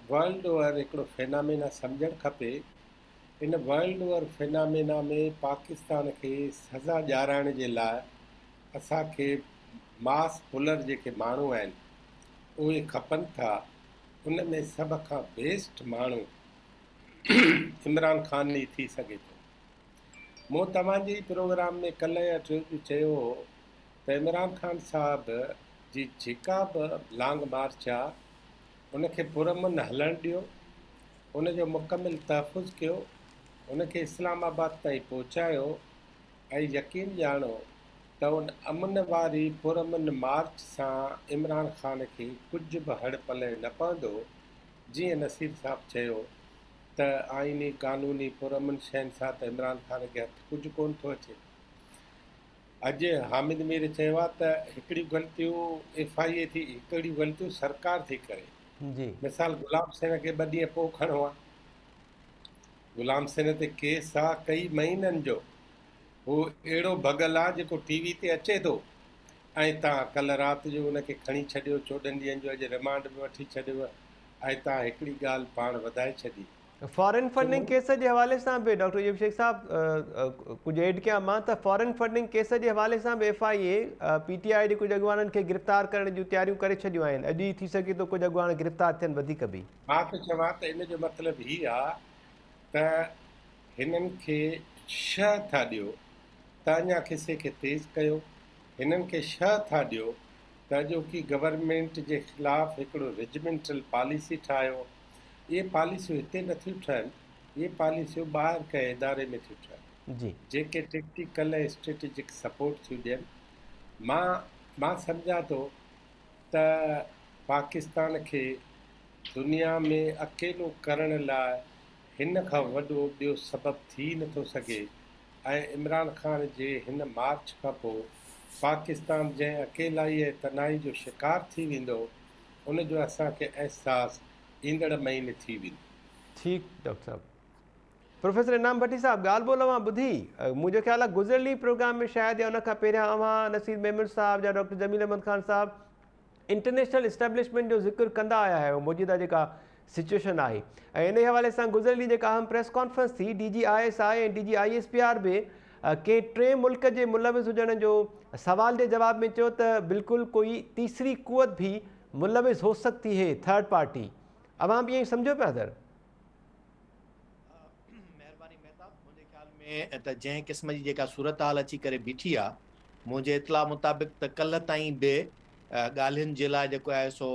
ورلڊ اوور هڪڙو فينامينا سمجهڻ کپي. ان ورلڊ اوور فينامينا ۾ پاڪستان کي سزا ڏيارائڻ جي لاء اسان کي ماس پلر جيڪي ماڻهو آهن اهي کپن ٿا ان ۾ سڀ کان بيسٽ ماڻهو عمران خان ئي ٿي سگهي ٿو. مون توهان جي ئي پروگرام ۾ ڪلهه يا ٽيون ڏينهن چيو هو ته عمران خان صاحب جي جيڪا به لانگ مارچ آ ان کي پرامن هلڻ ڏيو، ان جو مڪمل تحفظ ڪيو، ان کي اسلام آباد تائين پهچايو ۽ يقين ڄاڻو ته ان امن واري پرامن مارچ سان عمران خان کي ڪجهه به هڙ پلئه نه پوندو، جيئن نصير صاحب چيو ته آئيني قانوني پرامن شين سان ته عمران خان کي هٿ ڪجهه ڪونه ٿو اچي. اڄ حامد مير چيو آهي ته هڪڙيون غلطيون ايف I اي ٿي هڪڙيون غلطيون سرڪار ٿي ڪري. مثال غلام حسين کي ٻه ڏينهن پوء کڻو آهي. غلام حسين تي ڪيس آ ڪئي مهينن جو هو اهڙو ڀڳل آ جيڪو ٽي وي تي اچي ٿو ۽ تان ڪلهه رات جو ان کي کڻي ڇڏيو 14 ڏينهن جو اڄ رمانڊ به وٺي ڇڏيو ۽ تان هڪڙي ڳالهه پاڻ وڌائي ڇڏي. فارين فنڊنگ ڪيس جي حوالي سان به ڊاڪٽر ايوب شيخ صاحب ڪجهه ايڊ ڪيان مان ته فارين فنڊنگ ڪيس جي حوالي سان به F I A P T I جي ڪجهه اڳواڻن کي گرفتار ڪرڻ جون تياريون ڪري ڇڏيون آهن اڄ ئي ٿي سگهي ٿو ڪجهه اڳواڻ گرفتار ٿين وڌيڪ به. مان ٿو چوان ته ان جو مطلب هي آ ته هنن کي شهه ٿا ڏيو ته اڃا قصي کي تيز ڪيو، هنن کي شهه ٿا ڏيو ته اڄوڪي گورنمينٽ جي خلاف هڪڙو رجمينٽل پاليسي ٺاهيو. اهي پاليسيون هتي نه ٿيون ٺهن، اهي پاليسيون ٻاهر ڪنهن اداري ۾ ٿيون ٺهن، جيڪي ٽيڪٽيڪل ۽ اسٽريٽجڪ سپورٽ ٿيون ڏين. مان مان سمجهان ٿو ته پاڪستان کي دنيا ۾ اڪيلو ڪرڻ لاء هن کان وڏو ٻيو سبب ٿي ئي نٿو سگهي ۽ عمران خان جي هن مارچ کان پوء پاڪستان جنهن اڪيلائي ۽ تنهائي جو شڪار ٿي ويندو ان جو اسان کي احساس ايندڙ مهيني ٿي ويندو. ٺيڪ ڊاڪٽر صاحب. پروفيسر انعام ڀٽي صاحب ڳالهه ٻولهه اوهان ٻڌي. منهنجو خيال آهي گذريل ڏينهن پروگرام ۾ شايد يا ان کان پهريان اوهان نصير ميمڻ صاحب يا ڊاڪٽر جميل احمد خان صاحب انٽرنيشنل اسٽيبلشمينٽ جو ذڪر ڪندا آيا آهيو موجوده جيڪا سچوئيشن آهي ۽ انهي حوالي سان گذريل ڏينهن جيڪا اهم پريس ڪانفرنس ٿي D G I S I ۽ D G I S P R به ڪنهن ٽئين ملڪ جي ملوث هجڻ جو سوال جي جواب ۾ چيو ته بلڪل ڪوئي تيسري قوت به ملوث هو سگتي هي ٿرڊ پارٽي اوهان به ائين سمجهو پيا سر؟ مهرباني مهتاب منهنجي خيال ۾ ته جنهن قسم جي جيڪا صورتحال اچي ڪري بيٺي آ منهنجي اطلاع مطابق ته ڪلهه تائين به ڳالهين جي لاء جيڪو آهي سو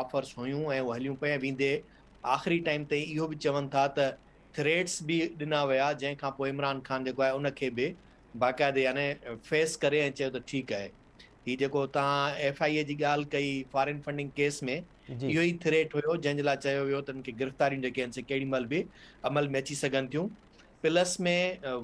آفرس هيون ۽ اهي هليون پئي ويندي آخري ٽائيم تائين اهو به چون ٿا ته ٿريٽس به ڏنا ويا جنهن کان پوء عمران خان جيڪو آهي ان کي به باقاعدي يعني فيس ڪري ۽ چيو ته ٺيڪ آهي هي جيڪو توهان ايف I اي جي ڳالهه ڪئي فارين فنڊنگ ڪيس ۾ اهو ئي ٿريٽ هيو جنهن جي لاء چيو ويو ته ان کي گرفتاريون جيڪي آهن سي ڪهڙي مهل به عمل ۾ اچي سگهن ٿيون plus ۾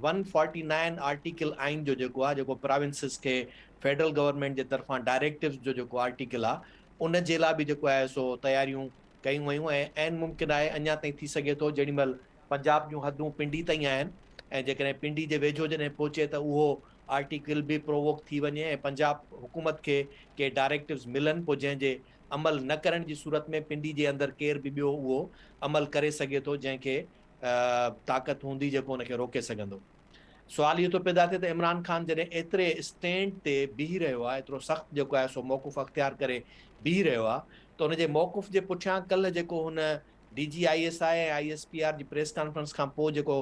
one forty nine article آئين جو جيڪو آهي جيڪو پراونسز کي فيڊرل گورنمينٽ جي طرفان ڊائريڪٽوز جو جيڪو آرٽيڪل آهي ان جي لاء به جيڪو آهي سو تياريون ڪيون ويون ۽ عين ممڪن آهي اڃا تائين ٿي سگهي ٿو جيڏي مهل پنجاب جون حدون پنڊي تائين آهن ۽ جيڪڏهن پنڊي جي ويجهو جڏهن پهچي ته اهو آرٽيڪل به پرووڪ ٿي وڃي ۽ پنجاب حڪومت کي ڪي ڊائريڪٽوز ملن پوء جنهن جي عمل نه ڪرڻ جي صورت ۾ پنڊي جي اندر ڪير به ٻيو اهو عمل ڪري سگهي ٿو جنهن کي طاقت هوندي جيڪو ان کي روڪي سگهندو. سوال اهو ٿو پيدا ٿئي ته عمران خان جڏهن ايتري اسٽينڊ تي بيهي رهيو آهي، ايترو سخت جيڪو آهي سو موقف اختيار ڪري بيهي رهيو آهي ته ان جي موقف جي پٺيان ڪلهه جيڪو هن D G I S I ۽ I S P R جي پريس ڪانفرنس کان پوء جيڪو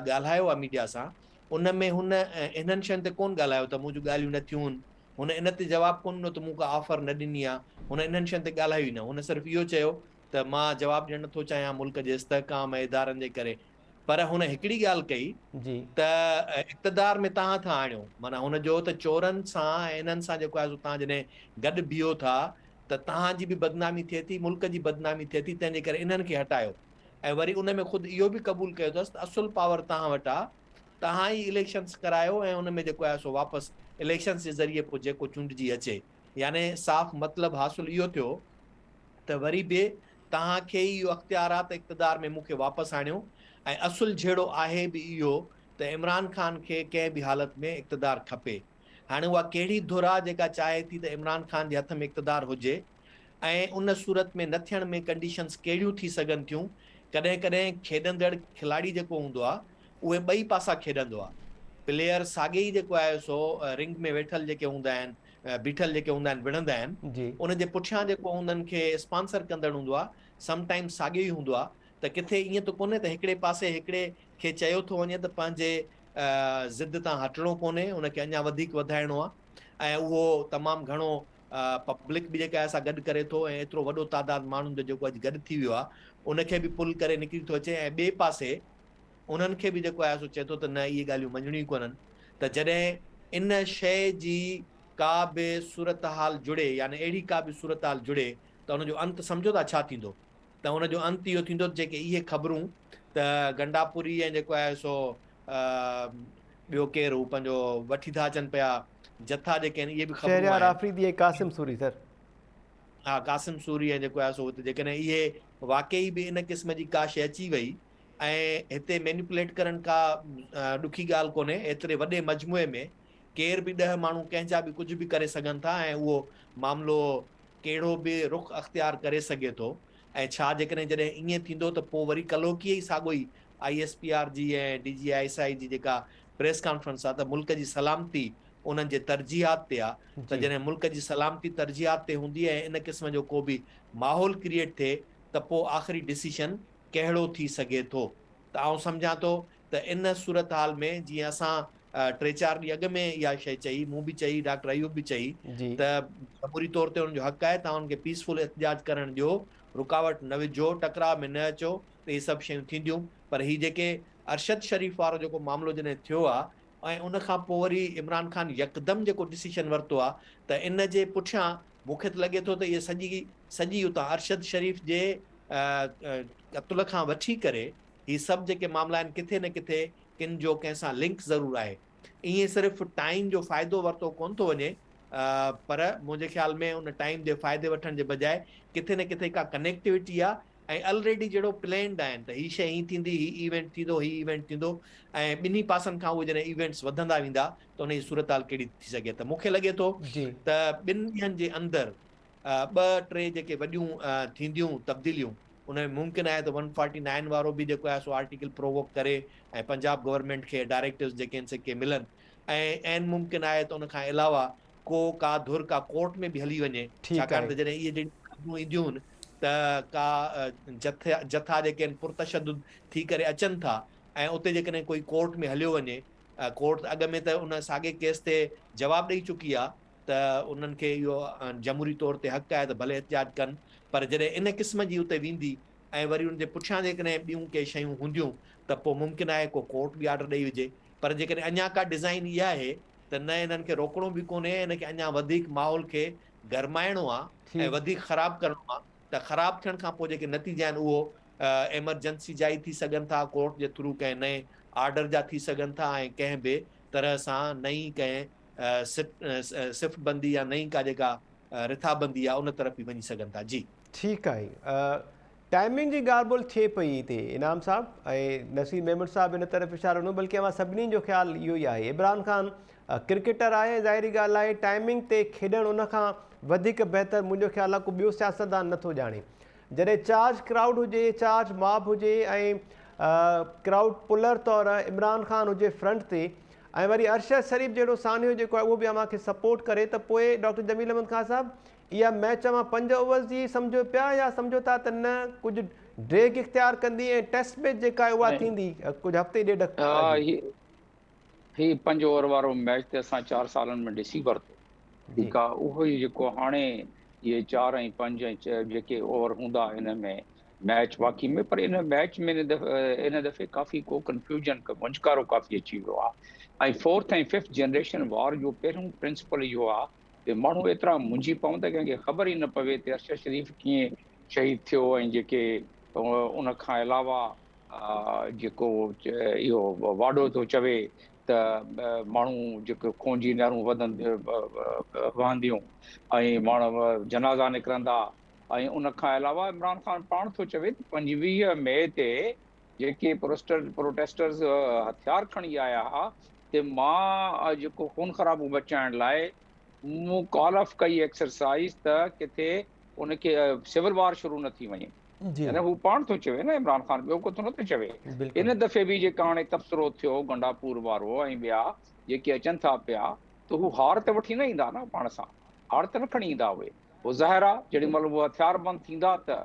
ڳالهايو آهي ميڊيا سان ان ۾ هن انهن شين تي ڪونه ڳالهايو ته منهنجون ڳالهيون نه ٿيون هن، هن ان تي جواب ڪونه ڏنو ته مون ڪا آفر نه ڏني آهي، هن انهن شين تي ڳالهايو ئي نه، هن صرف اهو چيو ته مان جواب ڏيڻ نٿو چاهيان ملڪ جي استحڪام ۽ ادارن جي ڪري پر هن هڪڙي ڳالهه ڪئي ته اقتدار ۾ توهان ٿا آڻيو معنيٰ هن جو ته چورن سان ۽ انهن سان جيڪو آهي سو توهان جڏهن گڏ بيهو ٿا ته توهان جي به بدنامي ٿئي ٿي ملڪ جي بدنامي ٿئي ٿي تنهن جي ڪري انهن کي هٽايو ۽ وري ان ۾ خود اهو به قبول ڪيو اٿس ته اصل پاور توهان وٽ آهي توهان ئي اليڪشنس ڪرايو ۽ ان ۾ جيڪو آهي سو واپس اليڪشنس جي ذريعي پوء جيڪو چونڊجي اچي يعني صاف مطلب حاصل اهو ٿيو ته وري به توهان کي ئي اهو اختيار آ ته اقتدار ۾ مون کي واپس آڻيو ۽ اصل جهيڙو آهي به اهو ته عمران خان کي ڪنهن به حالت ۾ اقتدار کپي. هاڻي اها ڪهڙي ڌر آ جيڪا چاهي ٿي ته عمران خان جي هٿ ۾ اقتدار هجي ۽ ان صورت ۾ نه ٿيڻ ۾ ڪنڊيشنز ڪهڙيون ٿي سگهن ٿيون. ڪڏهن ڪڏهن کيڏندڙ کلاڙي جيڪو هوندو آ اهي ٻئي پاسا کيڏندو آ. پليئر ساڳي ئي جيڪو آهي سو رنگ ۾ ويٺل جيڪي هوندا آهن بيٺل جيڪي هوندا آهن وڙهندا آهن ان جي پٺيان جيڪو انهن کي اسپانسر ڪندڙ هوندو آهي سم ٽائيم ساڳيو ئي هوندو آهي ته ڪٿي ائين ته ڪونهي ته هڪڙي پاسي هڪڙي کي چيو ٿو وڃي ته پنهنجي ضد تان هٽڻو ڪونهي ان کي اڃا وڌيڪ وڌائڻو آهي ۽ اهو تمام گهڻو پبلڪ به جيڪا آهي سا گڏ ڪري ٿو ۽ ايترو وڏو تعداد ماڻهن جو جيڪو اڄ گڏ ٿي ويو آهي ان کي به پل ڪري نڪري ٿو اچي ۽ ٻئي پاسي انهن کي به جيڪو آهي سو چئي ٿو ته نه اهي ڳالهيون مڃڻيون ئي ڪونهن ته جڏهن ان شيء جي ڪا به صورتحال جڙي يعني اهڙي ڪا به صورتحال جڙي ته ان جو انت سمجهو ٿا ڇا ٿيندو ته ان جو انت اهو ٿيندو ته جيڪي اهي خبرون ته گنڊاپوري ۽ جيڪو آهي سو ٻيو ڪير هو پنهنجو وٺي ٿا اچن پيا جٿا جيڪي آهن اهي به خبرون شهريار آفريدي ۽ قاسم سوري سر. ها قاسم سوري ۽ جيڪو آهي سو جيڪڏهن اهي واقعي به ان قسم جي ڪا شيء اچي وئي ۽ هتي مينيپوليٽ ڪرڻ ڪا ڏکي ڳالهه ڪونهي، ايتري وڏي مجموعي ۾ ڪير به ڏهه ماڻهو ڪنهن جا به ڪجهه به ڪري سگهن ٿا ۽ اهو معاملو ڪهڙو به رخ اختيار ڪري سگهي ٿو ۽ ڇا جيڪڏهن جڏهن ائين ٿيندو ته پوء وري ڪلهوڪي ئي ساڳو ئي I S P R جي ۽ D G I S I جي جيڪا پريس ڪانفرنس آ ته ملڪ جي سلامتي انهن جي ترجيحات تي آ ته جڏهن ملڪ جي سلامتي ترجيحات تي هوندي ۽ ان قسم جو ڪو به ماحول ڪريئيٽ ٿئي ته پوء آخري ڊسيشن ڪهڙو ٿي سگهي ٿو ته آئون سمجهان ٿو ته ان صورتحال ۾ جيئن اسان ٽي چار ڏينهن اڳ ۾ اها شيء چئي، مون به چئي، ڊاڪٽر ايوب به چئي ته جمهوري طور تي انهن جو حق آهي، توهان انهن کي پيس فل احتجاج ڪرڻ ڏيو، رڪاوٽ نه وجهو، ٽڪراء ۾ نه اچو ته اهي سڀ شيون ٿينديون پر هي جيڪي ارشد شريف وارو جيڪو معاملو جڏهن ٿيو آهي ۽ ان کان پوء وري عمران خان يڪدم جيڪو ڊسيشن ورتو آهي ته ان جي پٺيان مون کي ته لڳي ٿو ته اهي سڄي سڄي اتان ارشد شريف جي قتل کان وٺي ڪري هي سڀ جيڪي معاملا آهن ڪٿي نه ڪٿي ڪن جو ڪنهن سان لنڪ ضرور آهي. ائين صرف ٽائيم جو فائدو ورتو ڪونه ٿو وڃي پر منهنجي خيال ۾ ان ٽائيم جي فائدي وٺڻ جي بجاء ڪٿي نه ڪٿي ڪا ڪنيڪٽيوٽي آ ۽ الريڊي جهڙو پلينڊ آهن ته هي شيء هين ٿيندي هي ايونٽ ٿيندو هي ايونٽ ٿيندو ۽ ٻنهي پاسن کان اهي جڏهن ايونٽس وڌندا ويندا ته ان جي صورتحال ڪهڙي ٿي سگهي ته مون کي لڳي ٿو ته ٻن ڏينهن جي اندر ٻه ٽي جيڪي وڏيون ٿينديون تبديليون ان ۾ ممڪن آهي ته ون فارٽي نائن وارو به جيڪو آهي سو آرٽيڪل پرووڪ ڪري ۽ پنجاب گورنمينٽ کي ڊائريڪٽوز جيڪي آهن سي ڪي ملن ۽ عين ممڪن آهي ته ان کان علاوه ڪو ڪا ڌر ڪا ڪورٽ ۾ به هلي وڃي ڇاڪاڻ ته جڏهن اهي جهڙيون خبرون اينديون ته ڪا جٿا جيڪي آهن پرتشدد ٿي ڪري اچن ٿا ۽ اتي جيڪڏهن ڪوئي ڪورٽ ۾ هليو وڃي ڪورٽ اڳ ۾ ته ان ساڳي ڪيس تي جواب ڏئي چڪي آهي ته انهن کي اهو جمهوري طور تي حق آهي ته ڀلي احتجاج ڪن پر جڏهن ان قسم جي اتي ويندي ۽ وري ان جي پٺيان جيڪڏهن ٻيون ڪي شيون هونديون ته پوء ممڪن آهي ڪو ڪورٽ به آرڊر ڏئي وجهي پر جيڪڏهن اڃا ڪا ڊزائين اها آهي ته نه انهن کي روڪڻو به ڪونهي ۽ ان کي اڃا وڌيڪ ماحول کي گرمائڻو آهي ۽ وڌيڪ خراب ڪرڻو آهي ته خراب ٿيڻ کان پوء جيڪي نتيجا آهن اهو ايمرجنسي جا ئي ٿي سگهن ٿا، ڪورٽ جي ٿرو ڪنهن نئين آرڊر جا ٿي سگهن ٿا ۽ ڪنهن به طرح سان نئين ڪنهن صف بندي يا نئين ڪا جيڪا رٿابندي آهي ان طرف به وڃي سگهن ٿا. جي. ٺيڪ آهي. ٽائمنگ جي ڳالهه ٻولهه ٿئي پئي هتي انعام صاحب ۽ نصير ميمڻ صاحب ان طرف اشارو ڏنو بلڪه اوهان سڀني جو خيال اهو ئي آهي. عمران خان ڪرڪيٽر آهي ظاهري ڳالهه آهي ٽائمنگ تي کيڏڻ ان کان وڌيڪ بهتر منهنجو خيال آهي ڪو ٻيو سياستدان نٿو ڄاڻي. جڏهن چارج ڪرائوڊ هجي، چارج ماب هجي ۽ ڪرائوڊ پلر طور عمران خان هجي فرنٽ تي ۽ وري ارشد شريف جهڙو سانحو جيڪو آهي اهو به اوهان کي سپورٽ ڪري ته پوء ڊاڪٽر جميل احمد خان صاحب اها ميچ اوهان پنج اوورز جي سمجهو پيا يا سمجهو ٿا ته نه ڪجهه ڊريگ اختيار ڪندي ۽ ٽيسٽ ميچ جيڪا آهي اها ٿيندي ڪجهه هفتي ڏيڍ جي. هي پنج اوور وارو ميچ ته اسان چار سالن ۾ ڏسي ورتو ٺيڪ آ اهو ئي جيڪو هاڻي اهي چار ۽ پنج ۽ جيڪي اوور هوندا ان ۾ ميچ واقعي ۾ پر ان ميچ ۾ ان دفعي ڪافي ڪو ڪنفيوزن مونجهارو ڪافي اچي ويو آ ۽ فورٿ ۽ ففٿ جنريشن وار جو پهريون پرنسپل اهو آ ته ماڻهو ايترا منجهي پون ته ڪنهن کي خبر ئي نه پوي ته ارشد شريف ڪيئن شهيد ٿيو ۽ جيڪي ان کان علاوه جيڪو اهو واڍو ٿو چوي ته ماڻهو جيڪو خون جي نهرون وڌن وهنديون ۽ ماڻهو جنازا نڪرندا ۽ ان کان علاوه عمران خان پاڻ ٿو چوي ته 25 مئي تي جيڪي پروٽيسٽرز هٿيار کڻي آيا ها ته مان جيڪو خون خرابو بچائڻ لاء مون ڪال آف ڪئي ايڪسرسائز ته ڪٿي ان کي سول وار شروع نه ٿي وڃي يعني هو پاڻ ٿو چوي نه عمران خان ٻيو ڪو ٿو نٿو چوي ان دفعي به جيڪا هاڻي تبصرو ٿيو گنڊاپور وارو ۽ ٻيا جيڪي اچن ٿا پيا ته هو هار ته وٺي نه ايندا نه پاڻ سان هار ته نه کڻي ايندا اهي هو ظاهر آ جيڏي مهل هو هٿيار بند ٿيندا ته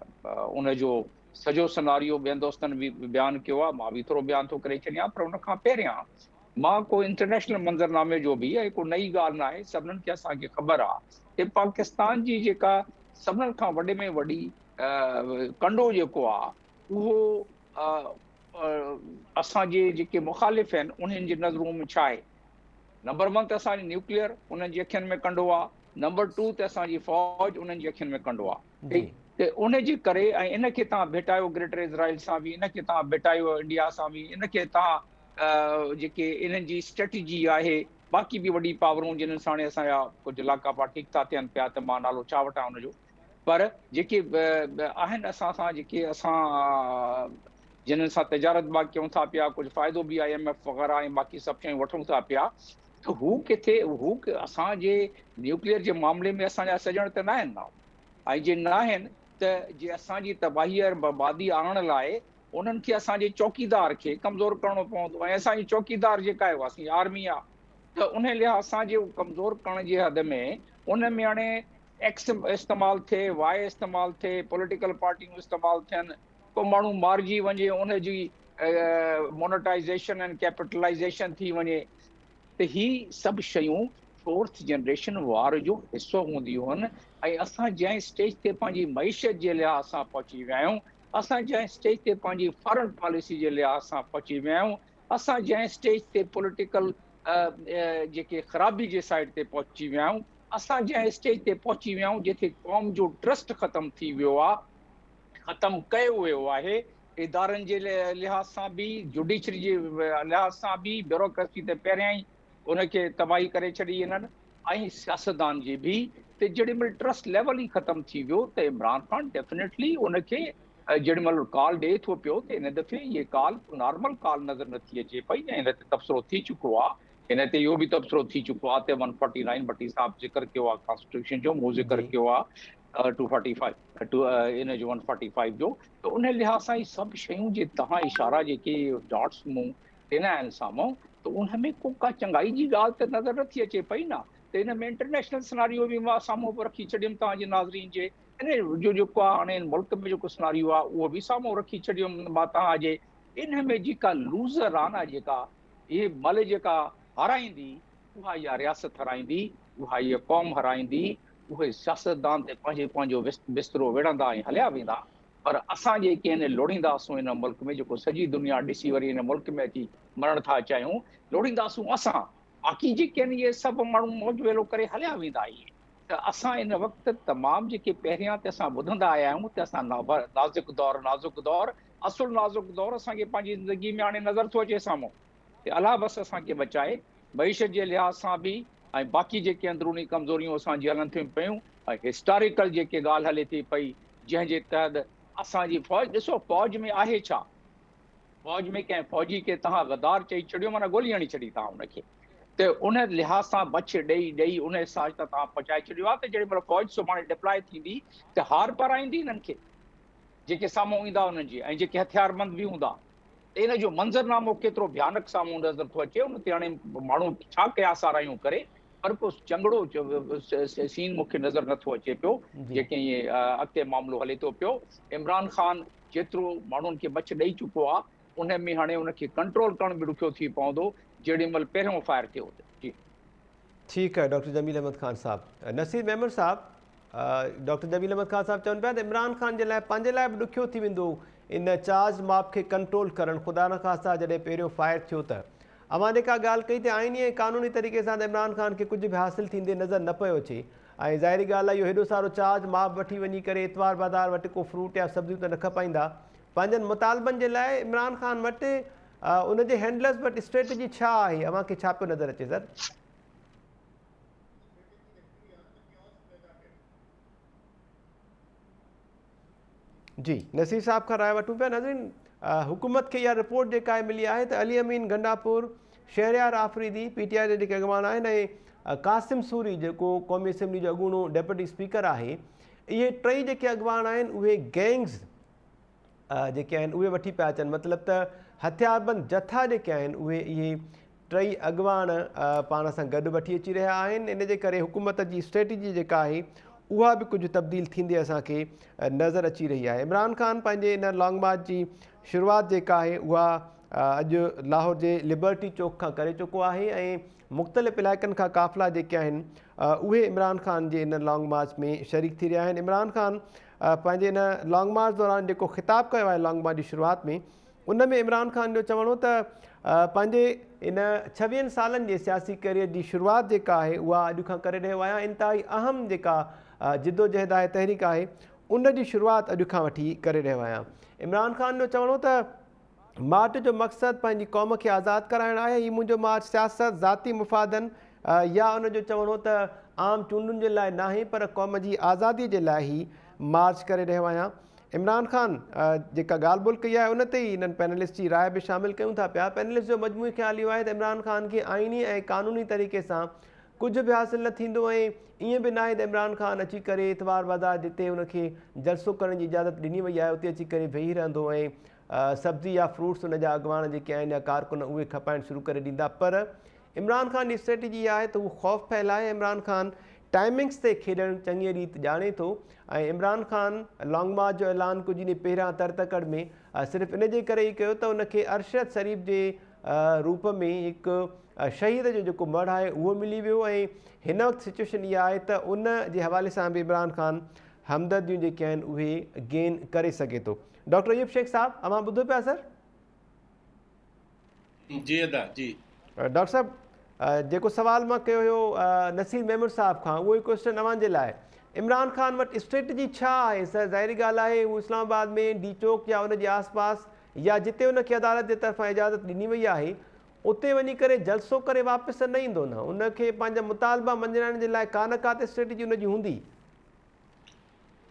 ان جو سڄو سناريو ٻين دوستن به بيان ڪيو آ مان به ٿورو بيان ٿو ڪري ڇڏيان پر ان کان پهريان مان ڪو انٽرنيشنل منظرنامي جو به ۽ ڪو نئي ڳالهه ناهي سڀنن کي اسان کي خبر آ ته پاڪستان جي جيڪا سڀنن کان وڏي ۾ وڏي ڪنڊو جيڪو آ اهو اسان جي جيڪي مخالف آهن انهن جي نظرون ۾ ڇا آهي نمبر ون ته اسان جي نيوڪليئر انهن جي اکين ۾ ڪنڊو آ نمبر ٽو ته اسان جي فوج انهن جي اکين ۾ ڪنڊو آ ته ان جي ڪري ۽ ان کي تان ڀيٽايو گريٽر اسرائيل سان به ان کي تان ڀيٽايو انڊيا سان به ان کي تان جيڪي انهن جي اسٽريٽجي آهي باقي به وڏي پاورون جنھن ساڻ اسان جا ڪجهه لاڳاپا ٺيڪ ٿا ٿين پيا ته مان نالو ڇا وٺان ان جو پر جيڪي آهن اسان سان جيڪي اسان جنھن سان تجارت به ڪيون ٿا پيا ڪجهه فائدو به I M F وغيره ۽ باقي سڀ شيون وٺون ٿا پيا ته هو ڪٿي هو اسان جي نيوڪليئر جي معاملي ۾ اسان جا سڄڻ ته ناهن نه ۽ جي ناهن ته جي اسان جي تباهي ۽ بربادي آڻڻ لاء انهن کي اسان جي چوڪيدار کي ڪمزور ڪرڻو پوندو ۽ اسان جي چوڪيدار جيڪا آهي اها اسان جي آرمي آهي ته ان لحاظ سان جي ڪمزور ڪرڻ جي حد ۾ ان ۾ هاڻي ايڪس استعمال ٿئي، وائي استعمال ٿئي، پوليٽيڪل پارٽيون استعمال ٿين، ڪو ماڻهو مارجي وڃي ان جي مونيٽائيزيشن ۽ ڪيپيٽلائيزيشن ٿي وڃي ته هي سڀ شيون فورٿ جنريشن وار جو حصو هونديون آهن ۽ اسان جنهن اسٽيج تي پنهنجي معيشت جي لحاظ سان پهچي ويا آهيون، اسان جنهن اسٽيج تي پنهنجي فارن پاليسي جي لحاظ سان پهچي ويا آهيون، اسان جنهن اسٽيج تي پوليٽيڪل جيڪي خرابي جي سائيڊ تي پهچي ويا آهيون. اسان جنهن اسٽيج تي پهچي ويا آهيون جتي قوم جو ٽرسٽ ختم ٿي ويو آهي، ختم ڪيو ويو آهي، ادارن جي لحاظ سان به، جوڊيشري جي لحاظ سان به، بيوروڪريسي ته پهريان ئي ان کي تباهي ڪري ڇڏي انهن ۽ سياستدان جي به ته جيڏي مهل ٽرسٽ ليول ئي ختم ٿي ويو ته عمران خان ڊيفنيٽلي ان کي جيڏي مهل ڪال ڏئي ٿو پيو ته ان دفعي هي ڪال نارمل ڪال نظر نٿي اچي پئي ۽ ان تي تبصرو ٿي چڪو آهي ان تي اهو به تبصرو ٿي چڪو آهي ته ون فورٽي نائن ڀٽي صاحب ذڪر ڪيو آهي ڪانسٽيٽيوشن جو مون ذڪر ڪيو آهي ٽو فورٽي فائيو ان جو ون فورٽي فائيو جو ته ان لحاظ سان هي سڀ شيون جي تهان اشارا جيڪي ڊاٽس مون ڏنا آهن سامهون ته ان ۾ ڪو ڪا چڱائي جي ڳالهه ته نظر نٿي اچي پئي نه ته ان ۾ انٽرنيشنل سناريو به مان سامهون به رکي ڇڏيم توهان جي ناظرين جي ان جو جيڪو آهي هاڻي ملڪ ۾ جيڪو سناريو آهي اهو به سامهون رکي ڇڏيم مان توهان جي ان ۾ جيڪا لوزر آهي نه جيڪا هي مل جيڪا هارائيندي اها اها رياست هارائيندي اها اها قوم هارائيندي اهي سياستدان ته پنهنجي پنهنجو بسترو وڙهندا ۽ هليا ويندا پر اسان جيڪي آهن لوڙهينداسون هن ملڪ ۾ جيڪو سڄي دنيا ڏسي وري هن ملڪ ۾ اچي مرڻ ٿا چاهيون لوڙهينداسون اسان باقي جيڪي آهن اهي سڀ ماڻهو موج ويلو ڪري هليا ويندا اهي ته اسان ان وقت تمام جيڪي پهريان ته اسان ٻڌندا آيا آهيون ته اسان نازڪ دور نازڪ دور اصل نازڪ دور اسان کي پنهنجي زندگي ۾ هاڻي نظر ٿو اچي سامهون ته الله بس اسان کي بچائي معيشت جي لحاظ سان به ۽ باقي جيڪي اندروني ڪمزوريون اسان جي هلن ٿيون پيون ۽ هسٽاريڪل جيڪي ڳالهه هلي ٿي پئي جنهن جي تحت اسان جي فوج ڏسو فوج ۾ آهي ڇا؟ فوج ۾ ڪنهن فوجي کي توهان غدار چئي ڇڏيو معنيٰ گولي هڻي ڇڏي توهان ان کي ته ان لحاظ سان بڇ ڏئي ڏئي ان احساس ته توهان پهچائي ڇڏيو آهي ته جيڏي مهل فوج سڀاڻي ڊپلائي ٿيندي ته هار پارائيندي انهن کي جيڪي سامهون ايندا انهن جي ۽ جيڪي هٿياربند به هوندا ته ان جو منظرنامو ڪيترو ڀيانڪ سامهون نظر ٿو اچي ان تي هاڻي ماڻهو ڇا قياس آرايون ڪري پر ڪو چڱڙو سين مون کي نظر نٿو اچي پيو جيڪي ائين اڳتي معاملو هلي ٿو پيو عمران خان جيترو ماڻهن کي بڇ ڏئي چڪو آ ان ۾ هاڻي ان کي ڪنٽرول ڪرڻ به ڏکيو ٿي پوندو جيڏي مهل پهريون فائر ٿيو ته جي. ٺيڪ آهي ڊاڪٽر جميل احمد خان صاحب. نصير ميمڻ صاحب ڊاڪٽر جميل احمد خان صاحب چون پيا ته عمران خان جي لاء پنهنجي لاء به ڏکيو ٿي ويندو ان چارج ماپ کي ڪنٽرول ڪرڻ خدا نخواسته جڏهن پهريون فائر ٿيو ته اوهان جيڪا ڳالهه ڪئي ته آئيني ۽ قانوني طريقي سان ته عمران خان کي ڪجهه به حاصل ٿيندي نظر نه پيو اچي ۽ ظاهري ڳالهه آهي اهو هيڏو سارو چارج ماپ وٺي وڃي ڪري اتوار بازار وٽ ڪو فروٽ يا سبزيون ته نه کپائيندا پنهنجن مطالبن جي لاء عمران خان وٽ ان جي هينڊلرز وٽ اسٽريٽجي ڇا آهي اوهان کي ڇا پيو نظر اچي سر؟ جي نصير صاحب کان راء وٺون پيا ناظرين حڪومت کي اها رپورٽ جيڪا آهي ملي آهي ته Ali Amin Gandapur Shehryar Afridi P T I جا جيڪي اڳواڻ آهن ۽ قاسم سوري جيڪو قومي اسيمبلي جو اڳوڻو ڊپٽي اسپيڪر آهي اهي ٽئي جيڪي اڳواڻ آهن اهي گينگز جيڪي آهن اهي وٺي پيا اچن مطلب ته هٿياربند جٿا جيڪي آهن اهي اهي ٽئي اڳواڻ پاڻ سان گڏ وٺي اچي رهيا آهن ان جي ڪري حڪومت جي اسٽريٽجي جيڪا آهي اها به ڪجهه تبديل ٿيندي اسان کي نظر اچي رهي آهي عمران خان پنهنجي ان لانگ مارچ جي شروعات جيڪا آهي اها اڄ لاهور جي لبرٽي چوڪ کان ڪري چڪو آهي ۽ مختلف علائقن کان قافلا جيڪي آهن اهي عمران خان جي ان لانگ مارچ ۾ شريڪ ٿي رهيا آهن عمران خان پنهنجي ان لانگ مارچ دوران جيڪو خطاب ڪيو آهي لانگ مارچ جي شروعات ۾ ان ۾ عمران خان جو چوڻ هو ته پنهنجي ان ڇويهن سالن جي سياسي ڪيريئر جي شروعات جيڪا آهي اها اڄ کان ڪري رهيو آهيان انتهائي اهم جيڪا جدوجهد آهي تحريڪ آهي ان جي شروعات اڄ کان وٺي ڪري رهيو آهيان عمران خان جو چوڻ هو ته مارچ جو مقصد پنهنجي قوم کي آزاد ڪرائڻ آهي، هي منهنجو مارچ سياست، ذاتي مفادن يا ان جو چوڻ هو ته عام چونڊن جي لاء ناهي پر قوم جي آزادي جي لاء هي مارچ ڪري رهيو آهيان. عمران خان جيڪا ڳالهه ٻولهه ڪئي آهي ان تي ئي انهن پينلسٽ جي راء به شامل ڪيون ٿا پيا. پينلسٽ جو مجموعي خيال اهو آهي ته عمران خان کي آئيني ۽ قانوني طريقي سان ڪجهه به حاصل نه ٿيندو ۽ ائين به ناهي ته عمران خان اچي ڪري اتوار بازار جتي ان کي جلسو ڪرڻ جي اجازت ڏني وئي آهي اتي اچي ڪري ويهي رهندو ۽ سبزي يا فروٽس ان جا اڳواڻ جيڪي آهن يا ڪارڪن اهي کپائڻ شروع ڪري ڏيندا پر عمران خان جي اسٽريٽجي اها آهي ته هو خوف ڦهلائي عمران خان ٽائمنگس تي کيڏڻ چڱي ريت ڄاڻي ٿو ۽ عمران خان لانگ مارچ جو اعلان ڪجهه ڏينهن پهريان تر تڪڙ ۾ صرف ان جي ڪري ئي ڪيو ته ان کي ارشد شريف جي روپ ۾ هڪ شهيد جو جيڪو مڙهه آهي اهو ملي ويو ۽ هن وقت سچويشن اها آهي ته ان جي حوالي سان به عمران خان همدرديون جيڪي آهن اهي گين ڪري سگهي ٿو. ڊاڪٽر ايوب شيخ صاحب اوهان ٻڌو پيا سر؟ جي ادا جي. ڊاڪٽر صاحب جيڪو سوال مان ڪيو هيو نصير ميمڻ صاحب کان اهو ئي ڪوئسچن اوهان جي لاء عمران خان وٽ اسٽريٽجي ڇا آهي سر ظاهري ڳالهه آهي هو اسلام آباد ۾ ڊي چوڪ يا ان جي آس پاس يا جتي ان کي عدالت جي طرفان اجازت ڏني وئي آهي اتي وڃي ڪري جلسو ڪري واپس ته نه ايندو نه ان کي پنهنجا مطالبا مڃرائڻ جي لاء ڪا نه ڪا ته اسٽريٽجي ان جي هوندي.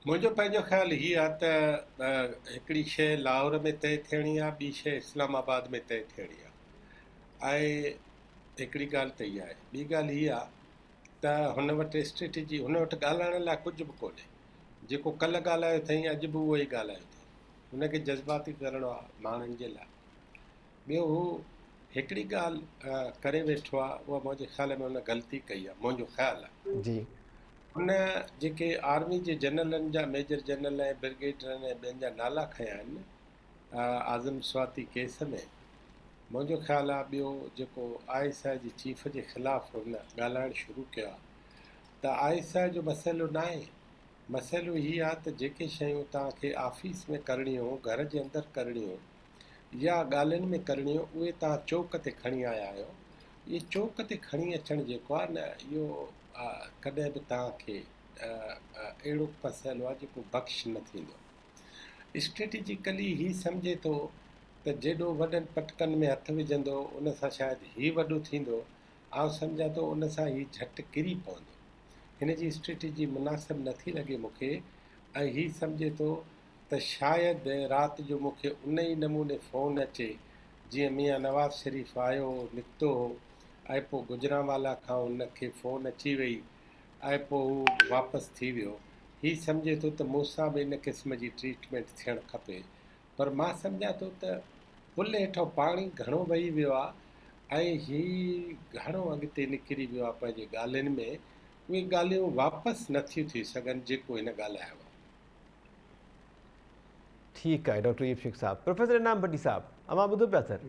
منهنجو پنهنجو خيال هي آهي ته هڪڙي شيء لاهور ۾ طئي ٿيڻي آهي ٻي شيء اسلام آباد ۾ طئي ٿيڻي آهي ۽ هڪڙي ڳالهه ته اها آهي ٻي ڳالهه هي آهي ته هن وٽ اسٽريٽجي هن وٽ ڳالهائڻ لاء ڪجهه به ڪونهي جيڪو ڪلهه ڳالهايو اٿئي اڄ به اهو ئي ڳالهايو اٿئي هن کي جذباتي ڪرڻو آهي ماڻهن جي لاء ٻيو هو هڪڙي ڳالهه ڪري ويٺو آهي اها منهنجي خيال ۾ هن غلطي ڪئي آهي منهنجو خيال آهي جي. هن جيڪي آرمي جي جنرلن جا ميجر جنرل ۽ برگيڊرن ۽ ٻين جا نالا کنيا آهن اعظم سواتي ڪيس ۾ منهنجو خيال آهي ٻيو جيڪو I S I جي چيف جي خلاف هن ڳالهائڻ شروع ڪيو آهي ته I S I جو مسئلو ناهي مسئلو هي آهي ته جيڪي شيون توهان کي آفيس ۾ ڪرڻيون گهر جي اندر ڪرڻيون يا ڳالهين ۾ ڪرڻيون اهي توهان چوڪ تي کڻي آيا آهيو. اهي چوڪ تي کڻي اچڻ جيڪو آهي نه اهو ڪڏهن به توهان کي اهڙو مسئلو آهي جيڪو بخش نه ٿيندو. اسٽريٽجيڪلي هي سمجهي ٿو ته جيڏو وڏن پٽڪن ۾ هٿ وجهندو ان سان شايد هي وڏو ٿيندو. آئون سمجهان ٿو ان سان هي جهٽ ڪري پوندو. هن جي اسٽريٽجي مناسب نٿي لڳي مون کي ۽ هي سمجهي ٿو ته شايد رات جو مون کي ان ئي نموني فون اچي جيئن ميان نواز شريف آيو هو نڪتو هو ۽ پوء گجرانوالا کان ان کي فون اچي وئي ۽ پوء هو واپس ٿي ويو. هي سمجهي ٿو ته مون سان به ان قسم جي ٽريٽمينٽ ٿيڻ کپي پر مان سمجهان ٿو ته پل هيٺان پاڻي گهڻو وهي ويو آهي ۽ هي گهڻو اڳتي نڪري ويو آهي پنهنجي ڳالهين ۾ اهي ڳالهيون واپس نٿيون ٿي سگهن جيڪو هن ڳالهايو آهي. ٺيڪ آهي ڊاڪٽر ايوب شيخ صاحب. پروفيسر انعام ڀٽي صاحب اوهان ٻڌو پيا سر.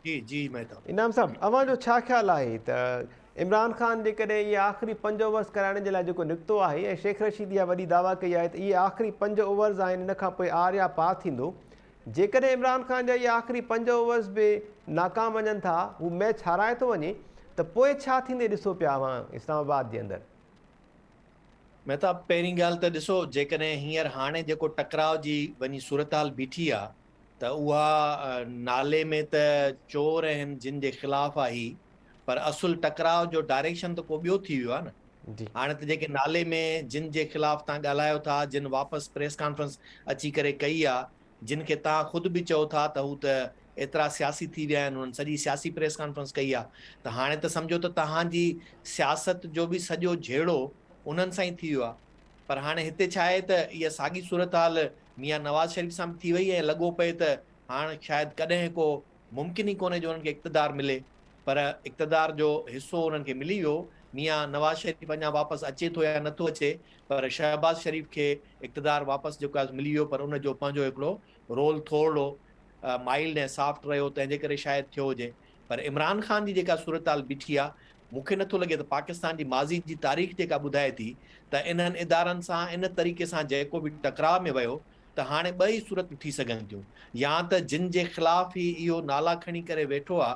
جي جي مهتاب. انعام صاحب اوهان جو ڇا خيال آهي ته عمران خان جيڪڏهن اهي آخري پنج اوورز ڪرائڻ جي لاء جيڪو نڪتو آهي ۽ شيخ رشيد اها وڏي دعويٰ ڪئي آهي ته اهي آخري پنج اوورز آهن ان کان پوء آر يا پار ٿيندو جيڪڏهن عمران خان جا اهي آخري پنج اوورز به ناڪام وڃن ٿا هو ميچ هارائي ٿو وڃي ته پوء ڇا ٿيندي ڏسو پيا اوهان اسلام آباد جي اندر. مهتاب پهرين ڳالهه ته ڏسو جيڪڏهن هينئر هاڻي جيڪو ٽڪراء جي وڃي صورتحال بيٺي آ ته اها نالي ۾ ته چور آهن جن جي خلاف آ هي پر اصل ٽڪراء جو ڊائريڪشن ته ڪو ٻيو ٿي ويو آ نه هاڻي ته جيڪي نالي ۾ جن جي خلاف تان ڳالهايو ٿا جن واپس پريس ڪانفرنس اچي ڪري ڪئي آ جن کي توهان خود به چئو ٿا ته هو ته ايترا سياسي ٿي ويا آهن، انهن سڄي سياسي پريس ڪانفرنس ڪئي آهي ته هاڻي ته سمجهو ته توهان جي سياست جو به سڄو جهيڙو انهن سان ئي ٿي ويو آهي. پر هاڻي هتي ڇا آهي ته اها ساڳي صورتحال ميان نواز شريف سان به ٿي وئي ۽ لڳو پئي ته هاڻ شايد ڪڏهن ڪو ممڪن ئي ڪونهي جو انهن کي اقتدار ملي پر اقتدار جو حصو انهن کي ملي ويو، ميان نواز شريف اڃا واپس اچي ٿو يا نٿو اچي پر شهباز شريف کي اقتدار واپس جيڪو آهي ملي ويو پر ان جو پنهنجو هڪڙو رول ٿورڙو مائلڊ ۽ سافٽ رهيو تنهن جي ڪري شايد ٿيو هجي پر عمران خان جي جيڪا صورتحال بيٺي آهي مون کي نٿو لڳي ته پاڪستان جي ماضي جي تاريخ جيڪا ٻڌائي ٿي ته انهن ادارن سان ان طريقي سان جيڪو به ٽڪراء ۾ ويو ته هاڻي ٻه ئي صورتون ٿي سگهن ٿيون يا ته جن جي خلاف هي اهو نالا کڻي ڪري ويٺو آ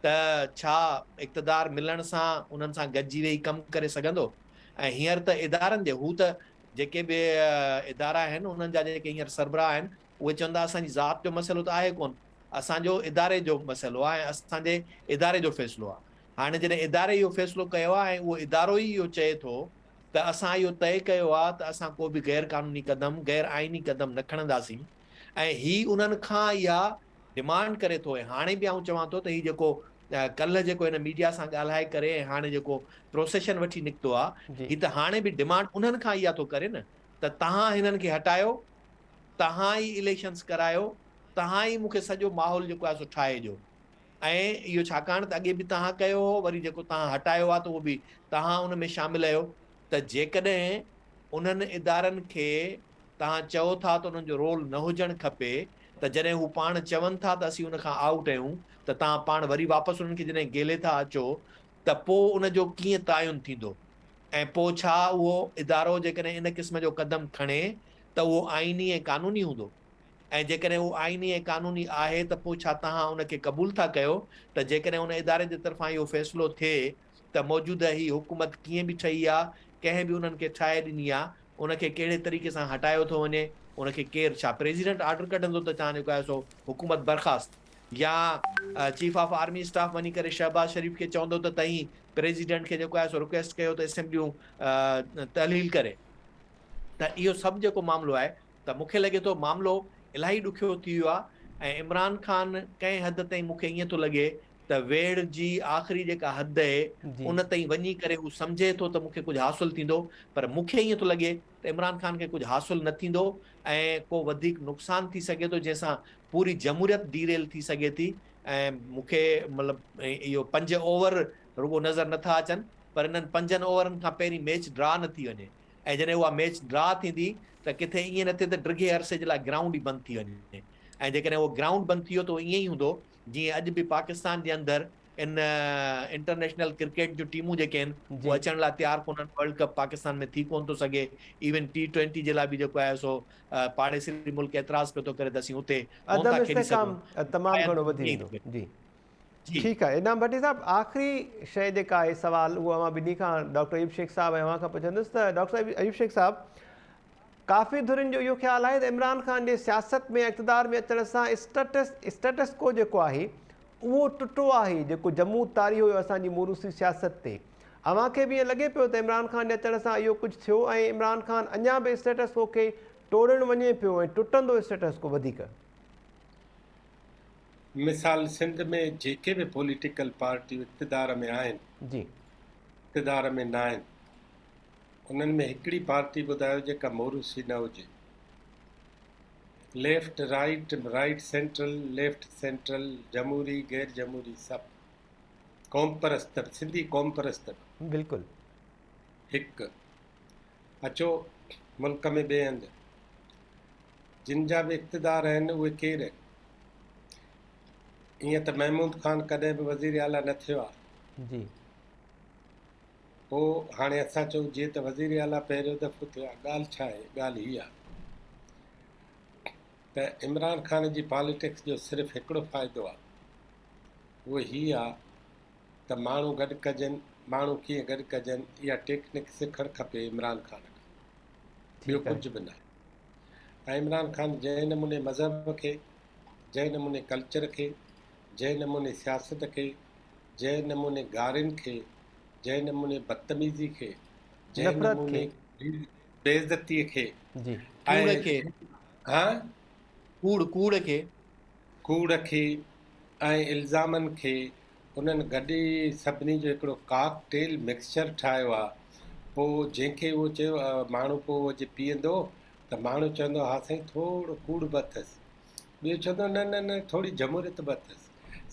ته ڇا اقتدار ملڻ سان انهن سان گڏجي ويهي ڪم ڪري سگهندو ۽ هينئر ته ادارن جي هو ته جيڪي به ادارا آهن انهن جا جيڪي هينئر سربراهه آهن اهي چون ٿا اسان جي ذات جو مسئلو ته آهي ڪونه اسان جو اداري جو مسئلو آهي ۽ اسان جي اداري جو فيصلو آهي هاڻي جڏهن اداري اهو فيصلو ڪيو آهي ۽ اهو ادارو ئي اهو چئي ٿو ته اسان اهو طئي ڪيو آهي ته اسان ڪو به غير قانوني قدم، غير آئيني قدم نه کڻنداسين ۽ هي انهن کان اها ڊمانڊ ڪري ٿو ۽ هاڻي به آئون چوان ٿو ته هي جيڪو ڪلهه جيڪو هن ميڊيا سان ڳالهائي ڪري ۽ هاڻي جيڪو پروسيشن وٺي نڪتو آهي هي ته هاڻي به ڊمانڊ انهن کان اها ٿو ڪري نه ته توهان هنن کي هٽايو، توهان ئي اليڪشنز ڪرايو، توهان ئي مون کي سڄو ماحول جيڪو آهي سو ٺاهي ڏيو. ۽ اهو ڇاڪاڻ ته اڳي به توهان ڪيو هو وري جيڪو توهان هٽايو آهي ته اهو به توهان ان ۾ شامل آهيو ته جيڪڏهن انهن ادارن کي توهان چئو ٿا ته انهن جو رول نه هجڻ کپي ته جڏهن هو پاڻ چون ٿا ته اسين ان کان آئوٽ آهيون ته توهان پاڻ وري واپس انهن کي جڏهن گيلي ٿا اچو ته پوء ان جو ڪيئن تعين ٿيندو ۽ پوء ڇا اهو ادارو جيڪڏهن ان قسم جو قدم کڻي ته اهو آئيني ۽ قانوني هوندو؟ ۽ جيڪڏهن اهو آئيني ۽ قانوني آهي ته پوء ڇا توهان ان کي قبول ٿا ڪيو ته جيڪڏهن ان اداري جي طرفان اهو فيصلو ٿئي ته موجوده هي حڪومت ڪيئن به ٺهي آ، ڪنهن به انهن کي ٺاهي ڏني آ، ان کي ڪهڙي طريقي سان هٽايو ٿو وڃي، ان کي ڪير ڇا پريزيڊنٽ آرڊر ڪڍندو ته توهان جيڪو آهي سو حڪومت برخاست يا چيف آف آرمي اسٽاف وڃي ڪري شهباز شريف کي چوندو ته توهين پريزيڊنٽ کي جيڪو آهي سو رڪويسٽ ڪيو ته اسيمبليون تحليل ڪري ته اهو سڀ جيڪو معاملو آهي ته مون کي لڳي ٿو معاملو الاهي ڏکيو ٿي ويو آهي ۽ عمران خان ڪنهن حد تائين مون کي ائين ٿو لڳي ته ويڙهه جي آخري جيڪا حد اهي ان تائين وڃي ڪري هو سمجهي ٿو ته مون کي ڪجهه حاصل ٿيندو پر مون کي ائين ٿو لڳي ته عمران خان کي ڪجهه حاصل نه ٿيندو ۽ ڪو وڌيڪ نقصان ٿي سگهي ٿو جنهن سان پوري جمهوريت ڊي ريل ٿي سگهي ٿي ۽ مون کي مطلب اهو پنج اوور رڳو نظر نٿا اچن پر انهن پنجن اوورن کان پهرين ميچ ڊرا نه ٿي وڃي ۽ جڏهن اها ميچ ڊرا ٿيندي ته ڪٿي ائين نه ٿئي ته ڊگهي عرصي جي لاء گرائونڊ ئي بند ٿي وڃي ۽ جيڪڏهن اهو گرائونڊ بند ٿي ويو ته اهو ائين ئي هوندو جيئن اڄ به پاڪستان جي اندر ان انٽرنيشنل ڪرڪيٽ جون ٽيمون جيڪي آهن اهي اچڻ لاء تيار ڪونهن ورلڊ ڪپ پاڪستان ۾ ٿي ڪونه ٿو سگهي ايون ٽي ٽوئنٽي جي لاء به جيڪو آهي سو پاڙيسري ملڪ اعتراض پيو ٿو ڪري ته اسين اتي ڪونه عدم ٿا کيڏي استحڪام سگهون تمام گهڻو وڌي ويندو جي جي. ٺيڪ آهي انعام ڀٽي صاحب آخري شيء جيڪا آهي سوال اهو اوهان ٻنهي کان ڊاڪٽر ايوب شيخ صاحب ۽ اوهان کان پڇندس ته ڊاڪٽر صاحب ايوب شيخ صاحب ڪافي ڌرين جو اهو خيال آهي ته عمران خان جي سياست ۾ اقتدار ۾ اچڻ سان اسٽيٽس اسٽيٽس ڪو جيڪو آهي اهو ٽٽو آهي جيڪو جمود طاري هيو اسان جي موروثي سياست تي اوهان کي به ائين لڳي پيو ته عمران خان جي اچڻ سان اهو ڪجهه ٿيو ۽ عمران خان اڃا به اسٽيٽس ڪو کي ٽوڙڻ وڃي پيو ۽ ٽٽندو اسٽيٽس ڪو وڌيڪ. مثال سنڌ ۾ جيڪي به پوليٽيڪل پارٽيون اقتدار ۾ آهن جي. اقتدار ۾ ناهن انهن ۾ هڪڙي پارٽي ٻڌايو جيڪا موروثي نه هجي. Left, right, right central, left central, جمهوري، غير جمهوري سڀ. قومپرست به، سنڌي قومپرست به. بلڪل. هڪ. اچو ملڪ ۾ ٻئي هنڌ جن جا به اقتدار آهن اهي ڪير آهن؟ ائين ته محمود خان ڪڏهن به وزير اعليٰ نه ٿيو آهي. جي. پوء هاڻي اسان چئون جيئن ته وزير اعليٰ پهريون دفعو ٿيو آهي، ڳالهه ڇا آهي؟ ڳالهه هي آهي ته عمران خان جي پاليٽڪس جو صرف هڪڙو فائدو آهي، اهو هي آهي ته ماڻهو گڏ ڪجن، ماڻهو ڪيئن گڏ ڪجن، اها ٽيڪنڪ سکڻ کپي عمران خان کان، ٻيو ڪجهه به ناهي. ۽ عمران خان جنهن نموني مذهب کي، جنهن نموني ڪلچر کي، جنهن نموني سياست کي، جنهن نموني گارين کي، جنهن نموني بدتميزي کي، جنهن نفرت نموني کي. بيعزتي کي جي. ڪوڙ ۽ کي. ها؟ ڪوڙ ڪوڙ کي. ڪوڙ کي ۽ الزامن کي انهن گڏي سڀني جو هڪڙو ڪاڪ ٽيل مڪسچر ٺاهيو آ پو جنهن کي اهو چيو ماڻهو پو اهو جي پيئندو ته ماڻهو چوندو ها سائين ٿورو ڪوڙ به اٿس ٻيو چوندو نه نه نه ٿوري جمهوريت به اٿس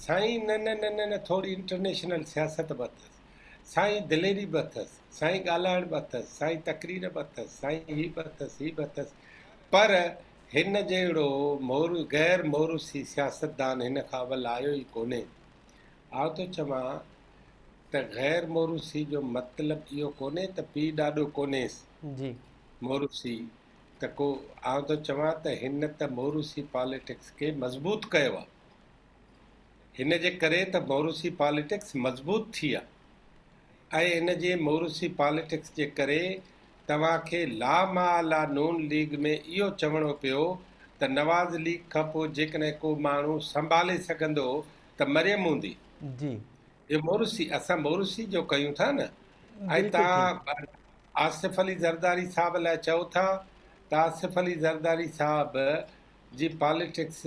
سائين نه نه نه نه نه ٿوري انٽرنيشنل سياست به اٿس سائين دليري به اٿس سائين ڳالهائڻ به اٿس سائين تقرير به اٿس سائين هي به اٿس هي به اٿس پر هن جهڙو مور غير موروثي سياستدان هن کان اول آيو ئي ڪونهي. آء ٿو چوان ته غير موروثي جو مطلب اهو ڪونهي ته پيء ڏاڏو ڪونهيس. جي. موروثي ته ڪو آء ٿو چوان ته هن ته موروثي پاليٽڪس کي مضبوط ڪيو آ. هن جي ڪري ته موروثي پاليٽڪس مضبوط ٿي آ ۽ ان جي موروثي پاليٽڪس جي ڪري توهان کي لامحاله نون ليگ ۾ اهو چوڻو پيو ته نواز ليگ کان پوء جيڪڏهن ڪو ماڻهو سنڀالي سگهندو ته مريم هوندي. جي. اهو موروثي اسان موروثي جو ڪيون ٿا نه ۽ بلڪل ٺيڪ. توهان آصف علي زرداري صاحب لاء چئو ٿا ته آصف علي زرداري صاحب جي پاليٽڪس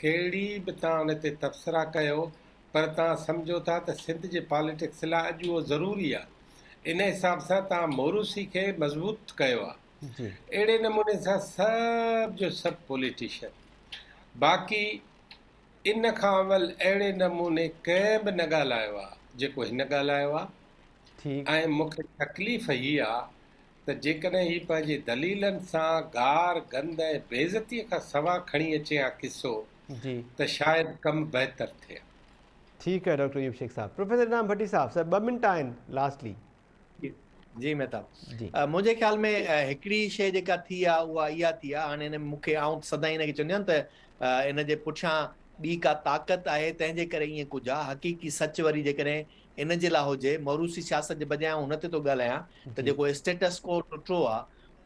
ڪهڙي به توهان ان تي تبصرا ڪيو پر توهان سمجهو ٿا ته سنڌ جي پاليٽڪس لاء اڄ اهو ضروري آهي ان حساب سان توهان موروثي کي مضبوط ڪيو آهي اهڙي نموني سان سڀ جو سڀ پوليٽيشن باقي ان کان اول اهڙي نموني ڪنهن به نه ڳالهايو آهي جيڪو هن ڳالهايو آهي ۽ مون کي تڪليف هي آهي ته جيڪڏهن هي پنهنجي دليلن سان گار گند ۽ بيعزتيء کان سوا کڻي اچي ها قصو ته شايد ڪم بهتر ٿئي ها. ٺيڪ آهي ڊاڪٽر ايوب شيخ صاحب. پروفيسر انعام ڀٽي صاحب سر ٻه منٽ آهن لاسٽلي. جي مهتاب منهنجي خيال ۾ هڪڙي شيء جيڪا ٿي آ اها اها ٿي آ هاڻي ان مون کي آئون سدائين ان کي چوندو آهيان ته ان جي پٺيان ٻي ڪا طاقت آهي تنهن جي ڪري ائين ڪجهه آ حقيقي سچ وري جيڪڏهن ان جي لاء هجي موروثي سياست جي بجاء آئون هن تي ٿو ڳالهايان ته جيڪو اسٽيٽس ڪو ٽٽو آ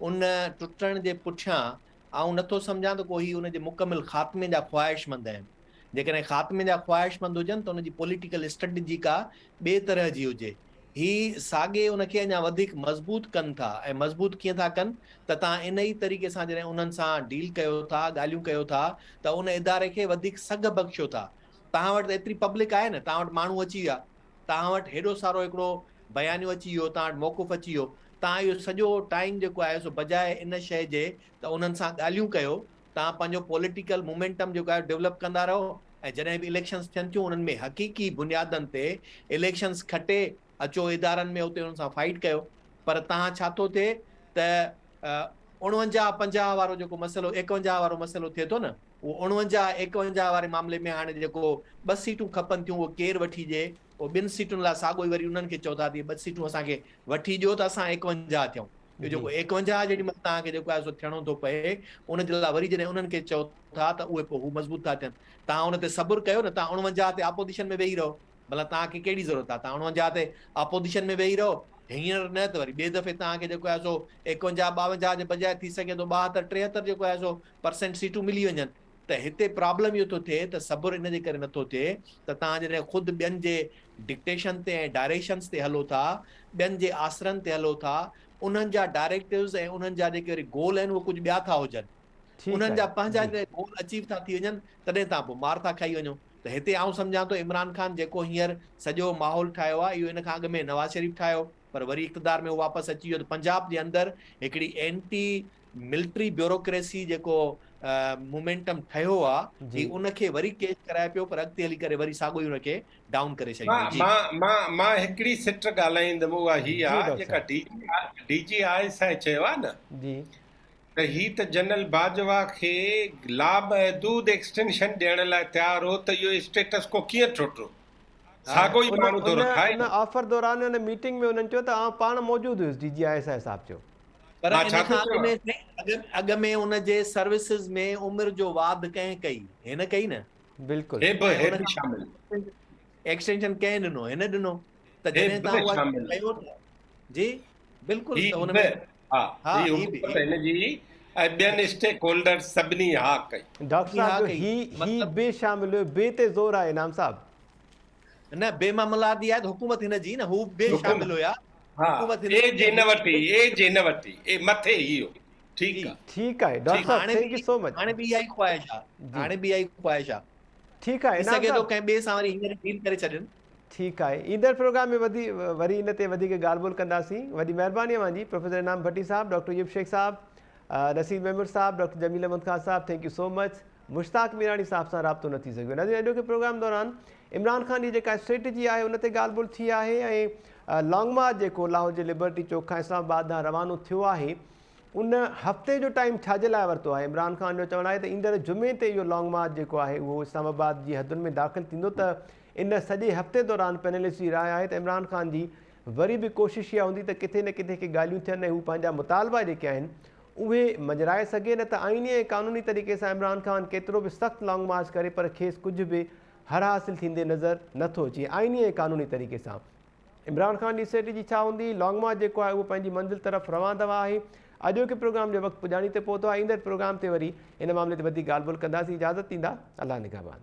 ان ٽٽڻ جي پٺيان آئون نٿو سمجهان ته ڪو هي ان جي مڪمل خاتمي جا خواهشمند آهن جيڪڏهن خاتمي جا خواهشمند هجن ته ان جي پوليٽيڪل اسٽريٽجي ڪا ٻي طرح جي هجي. هي ساڳي ان کي اڃا وڌيڪ مضبوط ڪن ٿا ۽ مضبوط ڪيئن ٿا ڪن ته توهان ان ئي طريقي سان جڏهن انهن سان ڊيل ڪيو ٿا، ڳالهيون ڪيو ٿا ته ان اداري کي وڌيڪ سگهه بخشيو ٿا. توهان وٽ ته ايتري پبلڪ آهي نه، توهان وٽ ماڻهو اچي ويا، توهان وٽ هيڏو سارو هڪڙو بيانيو اچي ويو، توهان وٽ موقف اچي ويو، توهان اهو سڄو ٽائيم جيڪو آهي سو بجاء ان شيء جي ته انهن سان ڳالهيون ڪيو، توهان پنهنجو پوليٽيڪل مومينٽم جيڪو آهي ڊولپ ڪندا رهو ۽ جڏهن به اليڪشنز ٿين ٿيون انهن ۾ حقيقي بنيادن تي اليڪشنز کٽي اچو ادارن ۾ اتي انهن سان فائيٽ ڪيو پر توهان ڇا ٿو ٿئي ته 49 50 وارو جيڪو مسئلو 51 وارو مسئلو ٿئي ٿو نه اهو 49 51 واري معاملي ۾ هاڻي جيڪو ٻه سيٽون کپن ٿيون اهو ڪير وٺي ڏئي اهو ٻن سيٽن لاء ساڳو ئي وري انهن کي چئو ٿا ته اهي ٻه سيٽون اسان کي وٺي ڏيو ته اسان 51 ٿيون اهو جيڪو 51 جيڏي مهل توهان کي جيڪو آهي سو ٿيڻو ٿو پئي ان جي لاء وري جڏهن انهن کي چئو ٿا ته اهي پوء هو مضبوط ٿا ٿين. توهان ان تي صبر ڪيو نه توهان 49 تي اپوزيشن ۾ ويهي رهو ڀلا توهان کي ڪهڙي ضرورت آهي توهان 49 تي اپوزيشن ۾ ويهي رهو هينئر نه ته وري ٻئي دفعي توهان کي جيڪو آهي سو 51 52 جي بجاء ٿي سگهي ٿو 72 73 جيڪو آهي سو پرسينٽ سيٽون ملي وڃن ته هتي پرابلم اهو ٿو ٿئي ته صبر ان جي ڪري نٿو ٿئي ته توهان جڏهن خود ٻين جي ڊڪٽيشن تي ۽ ڊائريڪشنز تي هلو ٿا، ٻين جي آسرن تي هلو ٿا، انهن جا ڊائريڪٽوز ۽ انهن جا جيڪي وري گول آهن اهي ڪجهه ٻيا ٿا هجن. انهن جا پنهنجا جڏهن گول اچيو ٿا ٿي وڃن تڏهن توهان پوء مار ٿا کائي وڃو. ته هتي آئون سمجهان ٿو عمران خان جيڪو هينئر سڄو ماحول ٺاهيو آهي اهو ان کان اڳ ۾ نواز شريف ٺاهيو پر وري اقتدار ۾ هو واپس اچي ويو ته پنجاب جي اندر هڪڙي اينٽي ملٽري بيوروڪريسي جيڪو مومينٽم ٺهيو آ هي ان کي وري ڪيش ڪرائي پيو پر اڳتي هلي ڪري وري ساڳو ئي ان کي ڊائون ڪري ڇڏيندو جي. مان مان مان هڪڙي سٽ ڳالهائيندم اها هي آ جيڪا D G D G I S I چيو آ نه جي ته هي ته جنرل باجوا کي لامحدود ايڪسٽينشن ڏيڻ لاء تيار هو ته اهو اسٽيٽس ڪو ڪيئن ٽٽو ساڳو ئي ماڻهو ٿو رکائي ان آفر دوران ان ميٽنگ ۾ انهن چيو ته آئون پاڻ موجود هيس D G I S I صاحب چيو. پر ان کان اڳ ۾ سائين اڳ ۾ ان جي سروسز ۾ عمر جو واڌ ڪنهن ڪئي؟ هن ڪئي نه. بلڪل. هي به هي به شامل. ايڪسٽينشن ڪنهن ڏنو؟ هن ڏنو. ته جڏهن توهان اها ڪيو ته جي بلڪل ته ان ۾ ها هي حڪومت هن جي ۽ ٻين اسٽيڪ هولڊرز سڀني ها ڪئي. ڊاڪٽر صاحب جو هي هي به شامل هيو به تي زور آهي انعام صاحب. نه بي معاملاتي آهي ته حڪومت هن جي نه هو به شامل هيا حڪومت هن ايج هن وٽ هئي ايج هن وٽ هئي اي مٿي هي هو ٺيڪ آ ٺيڪ آهي ڊاڪٽر صاحب thank you سو مچ هاڻي به اها ئي خواهش آ هاڻي به اها ئي خواهش آ ٺيڪ آهي ٿي سگهي ٿو ڪنهن ٻئي سان وري هينئر ڊيل ڪري ڇڏين. ٺيڪ آهي ايندڙ پروگرام ۾ وڌي وري ان تي وڌيڪ ڳالهه ٻولهه ڪنداسين وڏي مهرباني اوهان جي پروفيسر انعام ڀٽي صاحب ڊاڪٽر ايوب شيخ صاحب نصير ميمڻ صاحب ڊاڪٽر جميل احمد خان صاحب thank you so much Mushtaq Mirani صاحب سان رابطو نه ٿي سگهيو. ناظرين اڄوڪي پروگرام دوران عمران خان جي جيڪا اسٽريٽجي آهي ان تي ڳالهه ٻولهه ٿي آهي ۽ لانگ مارچ جيڪو لاهور جي لبرٽي چوڪ کان اسلام آباد ڏانهن روانو ٿيو آهي ان هفتي جو ٽائيم ڇا جي لاء ورتو آهي عمران خان جو چوڻ آهي ته ايندڙ جمعي تي اهو لانگ مارچ جيڪو آهي اهو اسلام آباد جي حدن ۾ داخل ٿيندو ته ان سڄي هفتي دوران پينلسٽ جي راء آهي ته عمران خان جي وري به ڪوشش اها هوندي ته ڪٿي نه ڪٿي ڪي ڳالهيون ٿين ۽ هو پنهنجا مطالبا جيڪي آهن اهي مڃرائي سگهي نه ته آئيني ۽ قانوني طريقي سان عمران خان ڪيترو به سخت لانگ مارچ ڪري پر کيس ڪجهه به هر حاصل ٿيندي نظر نه ٿو اچي آئيني ۽ قانوني طريقي سان عمران خان جي اسٽريٽجي ڇا هوندي لانگ مارچ جيڪو آهي اهو پنهنجي منزل طرف روان دوان آهي اڄوڪي پروگرام جو وقت پڄاڻي تي پهتو آهي ايندڙ پروگرام تي وري ان معاملي تي وڌيڪ ڳالهه ٻولهه ڪنداسين اجازت ڏيندا الله نگهبان.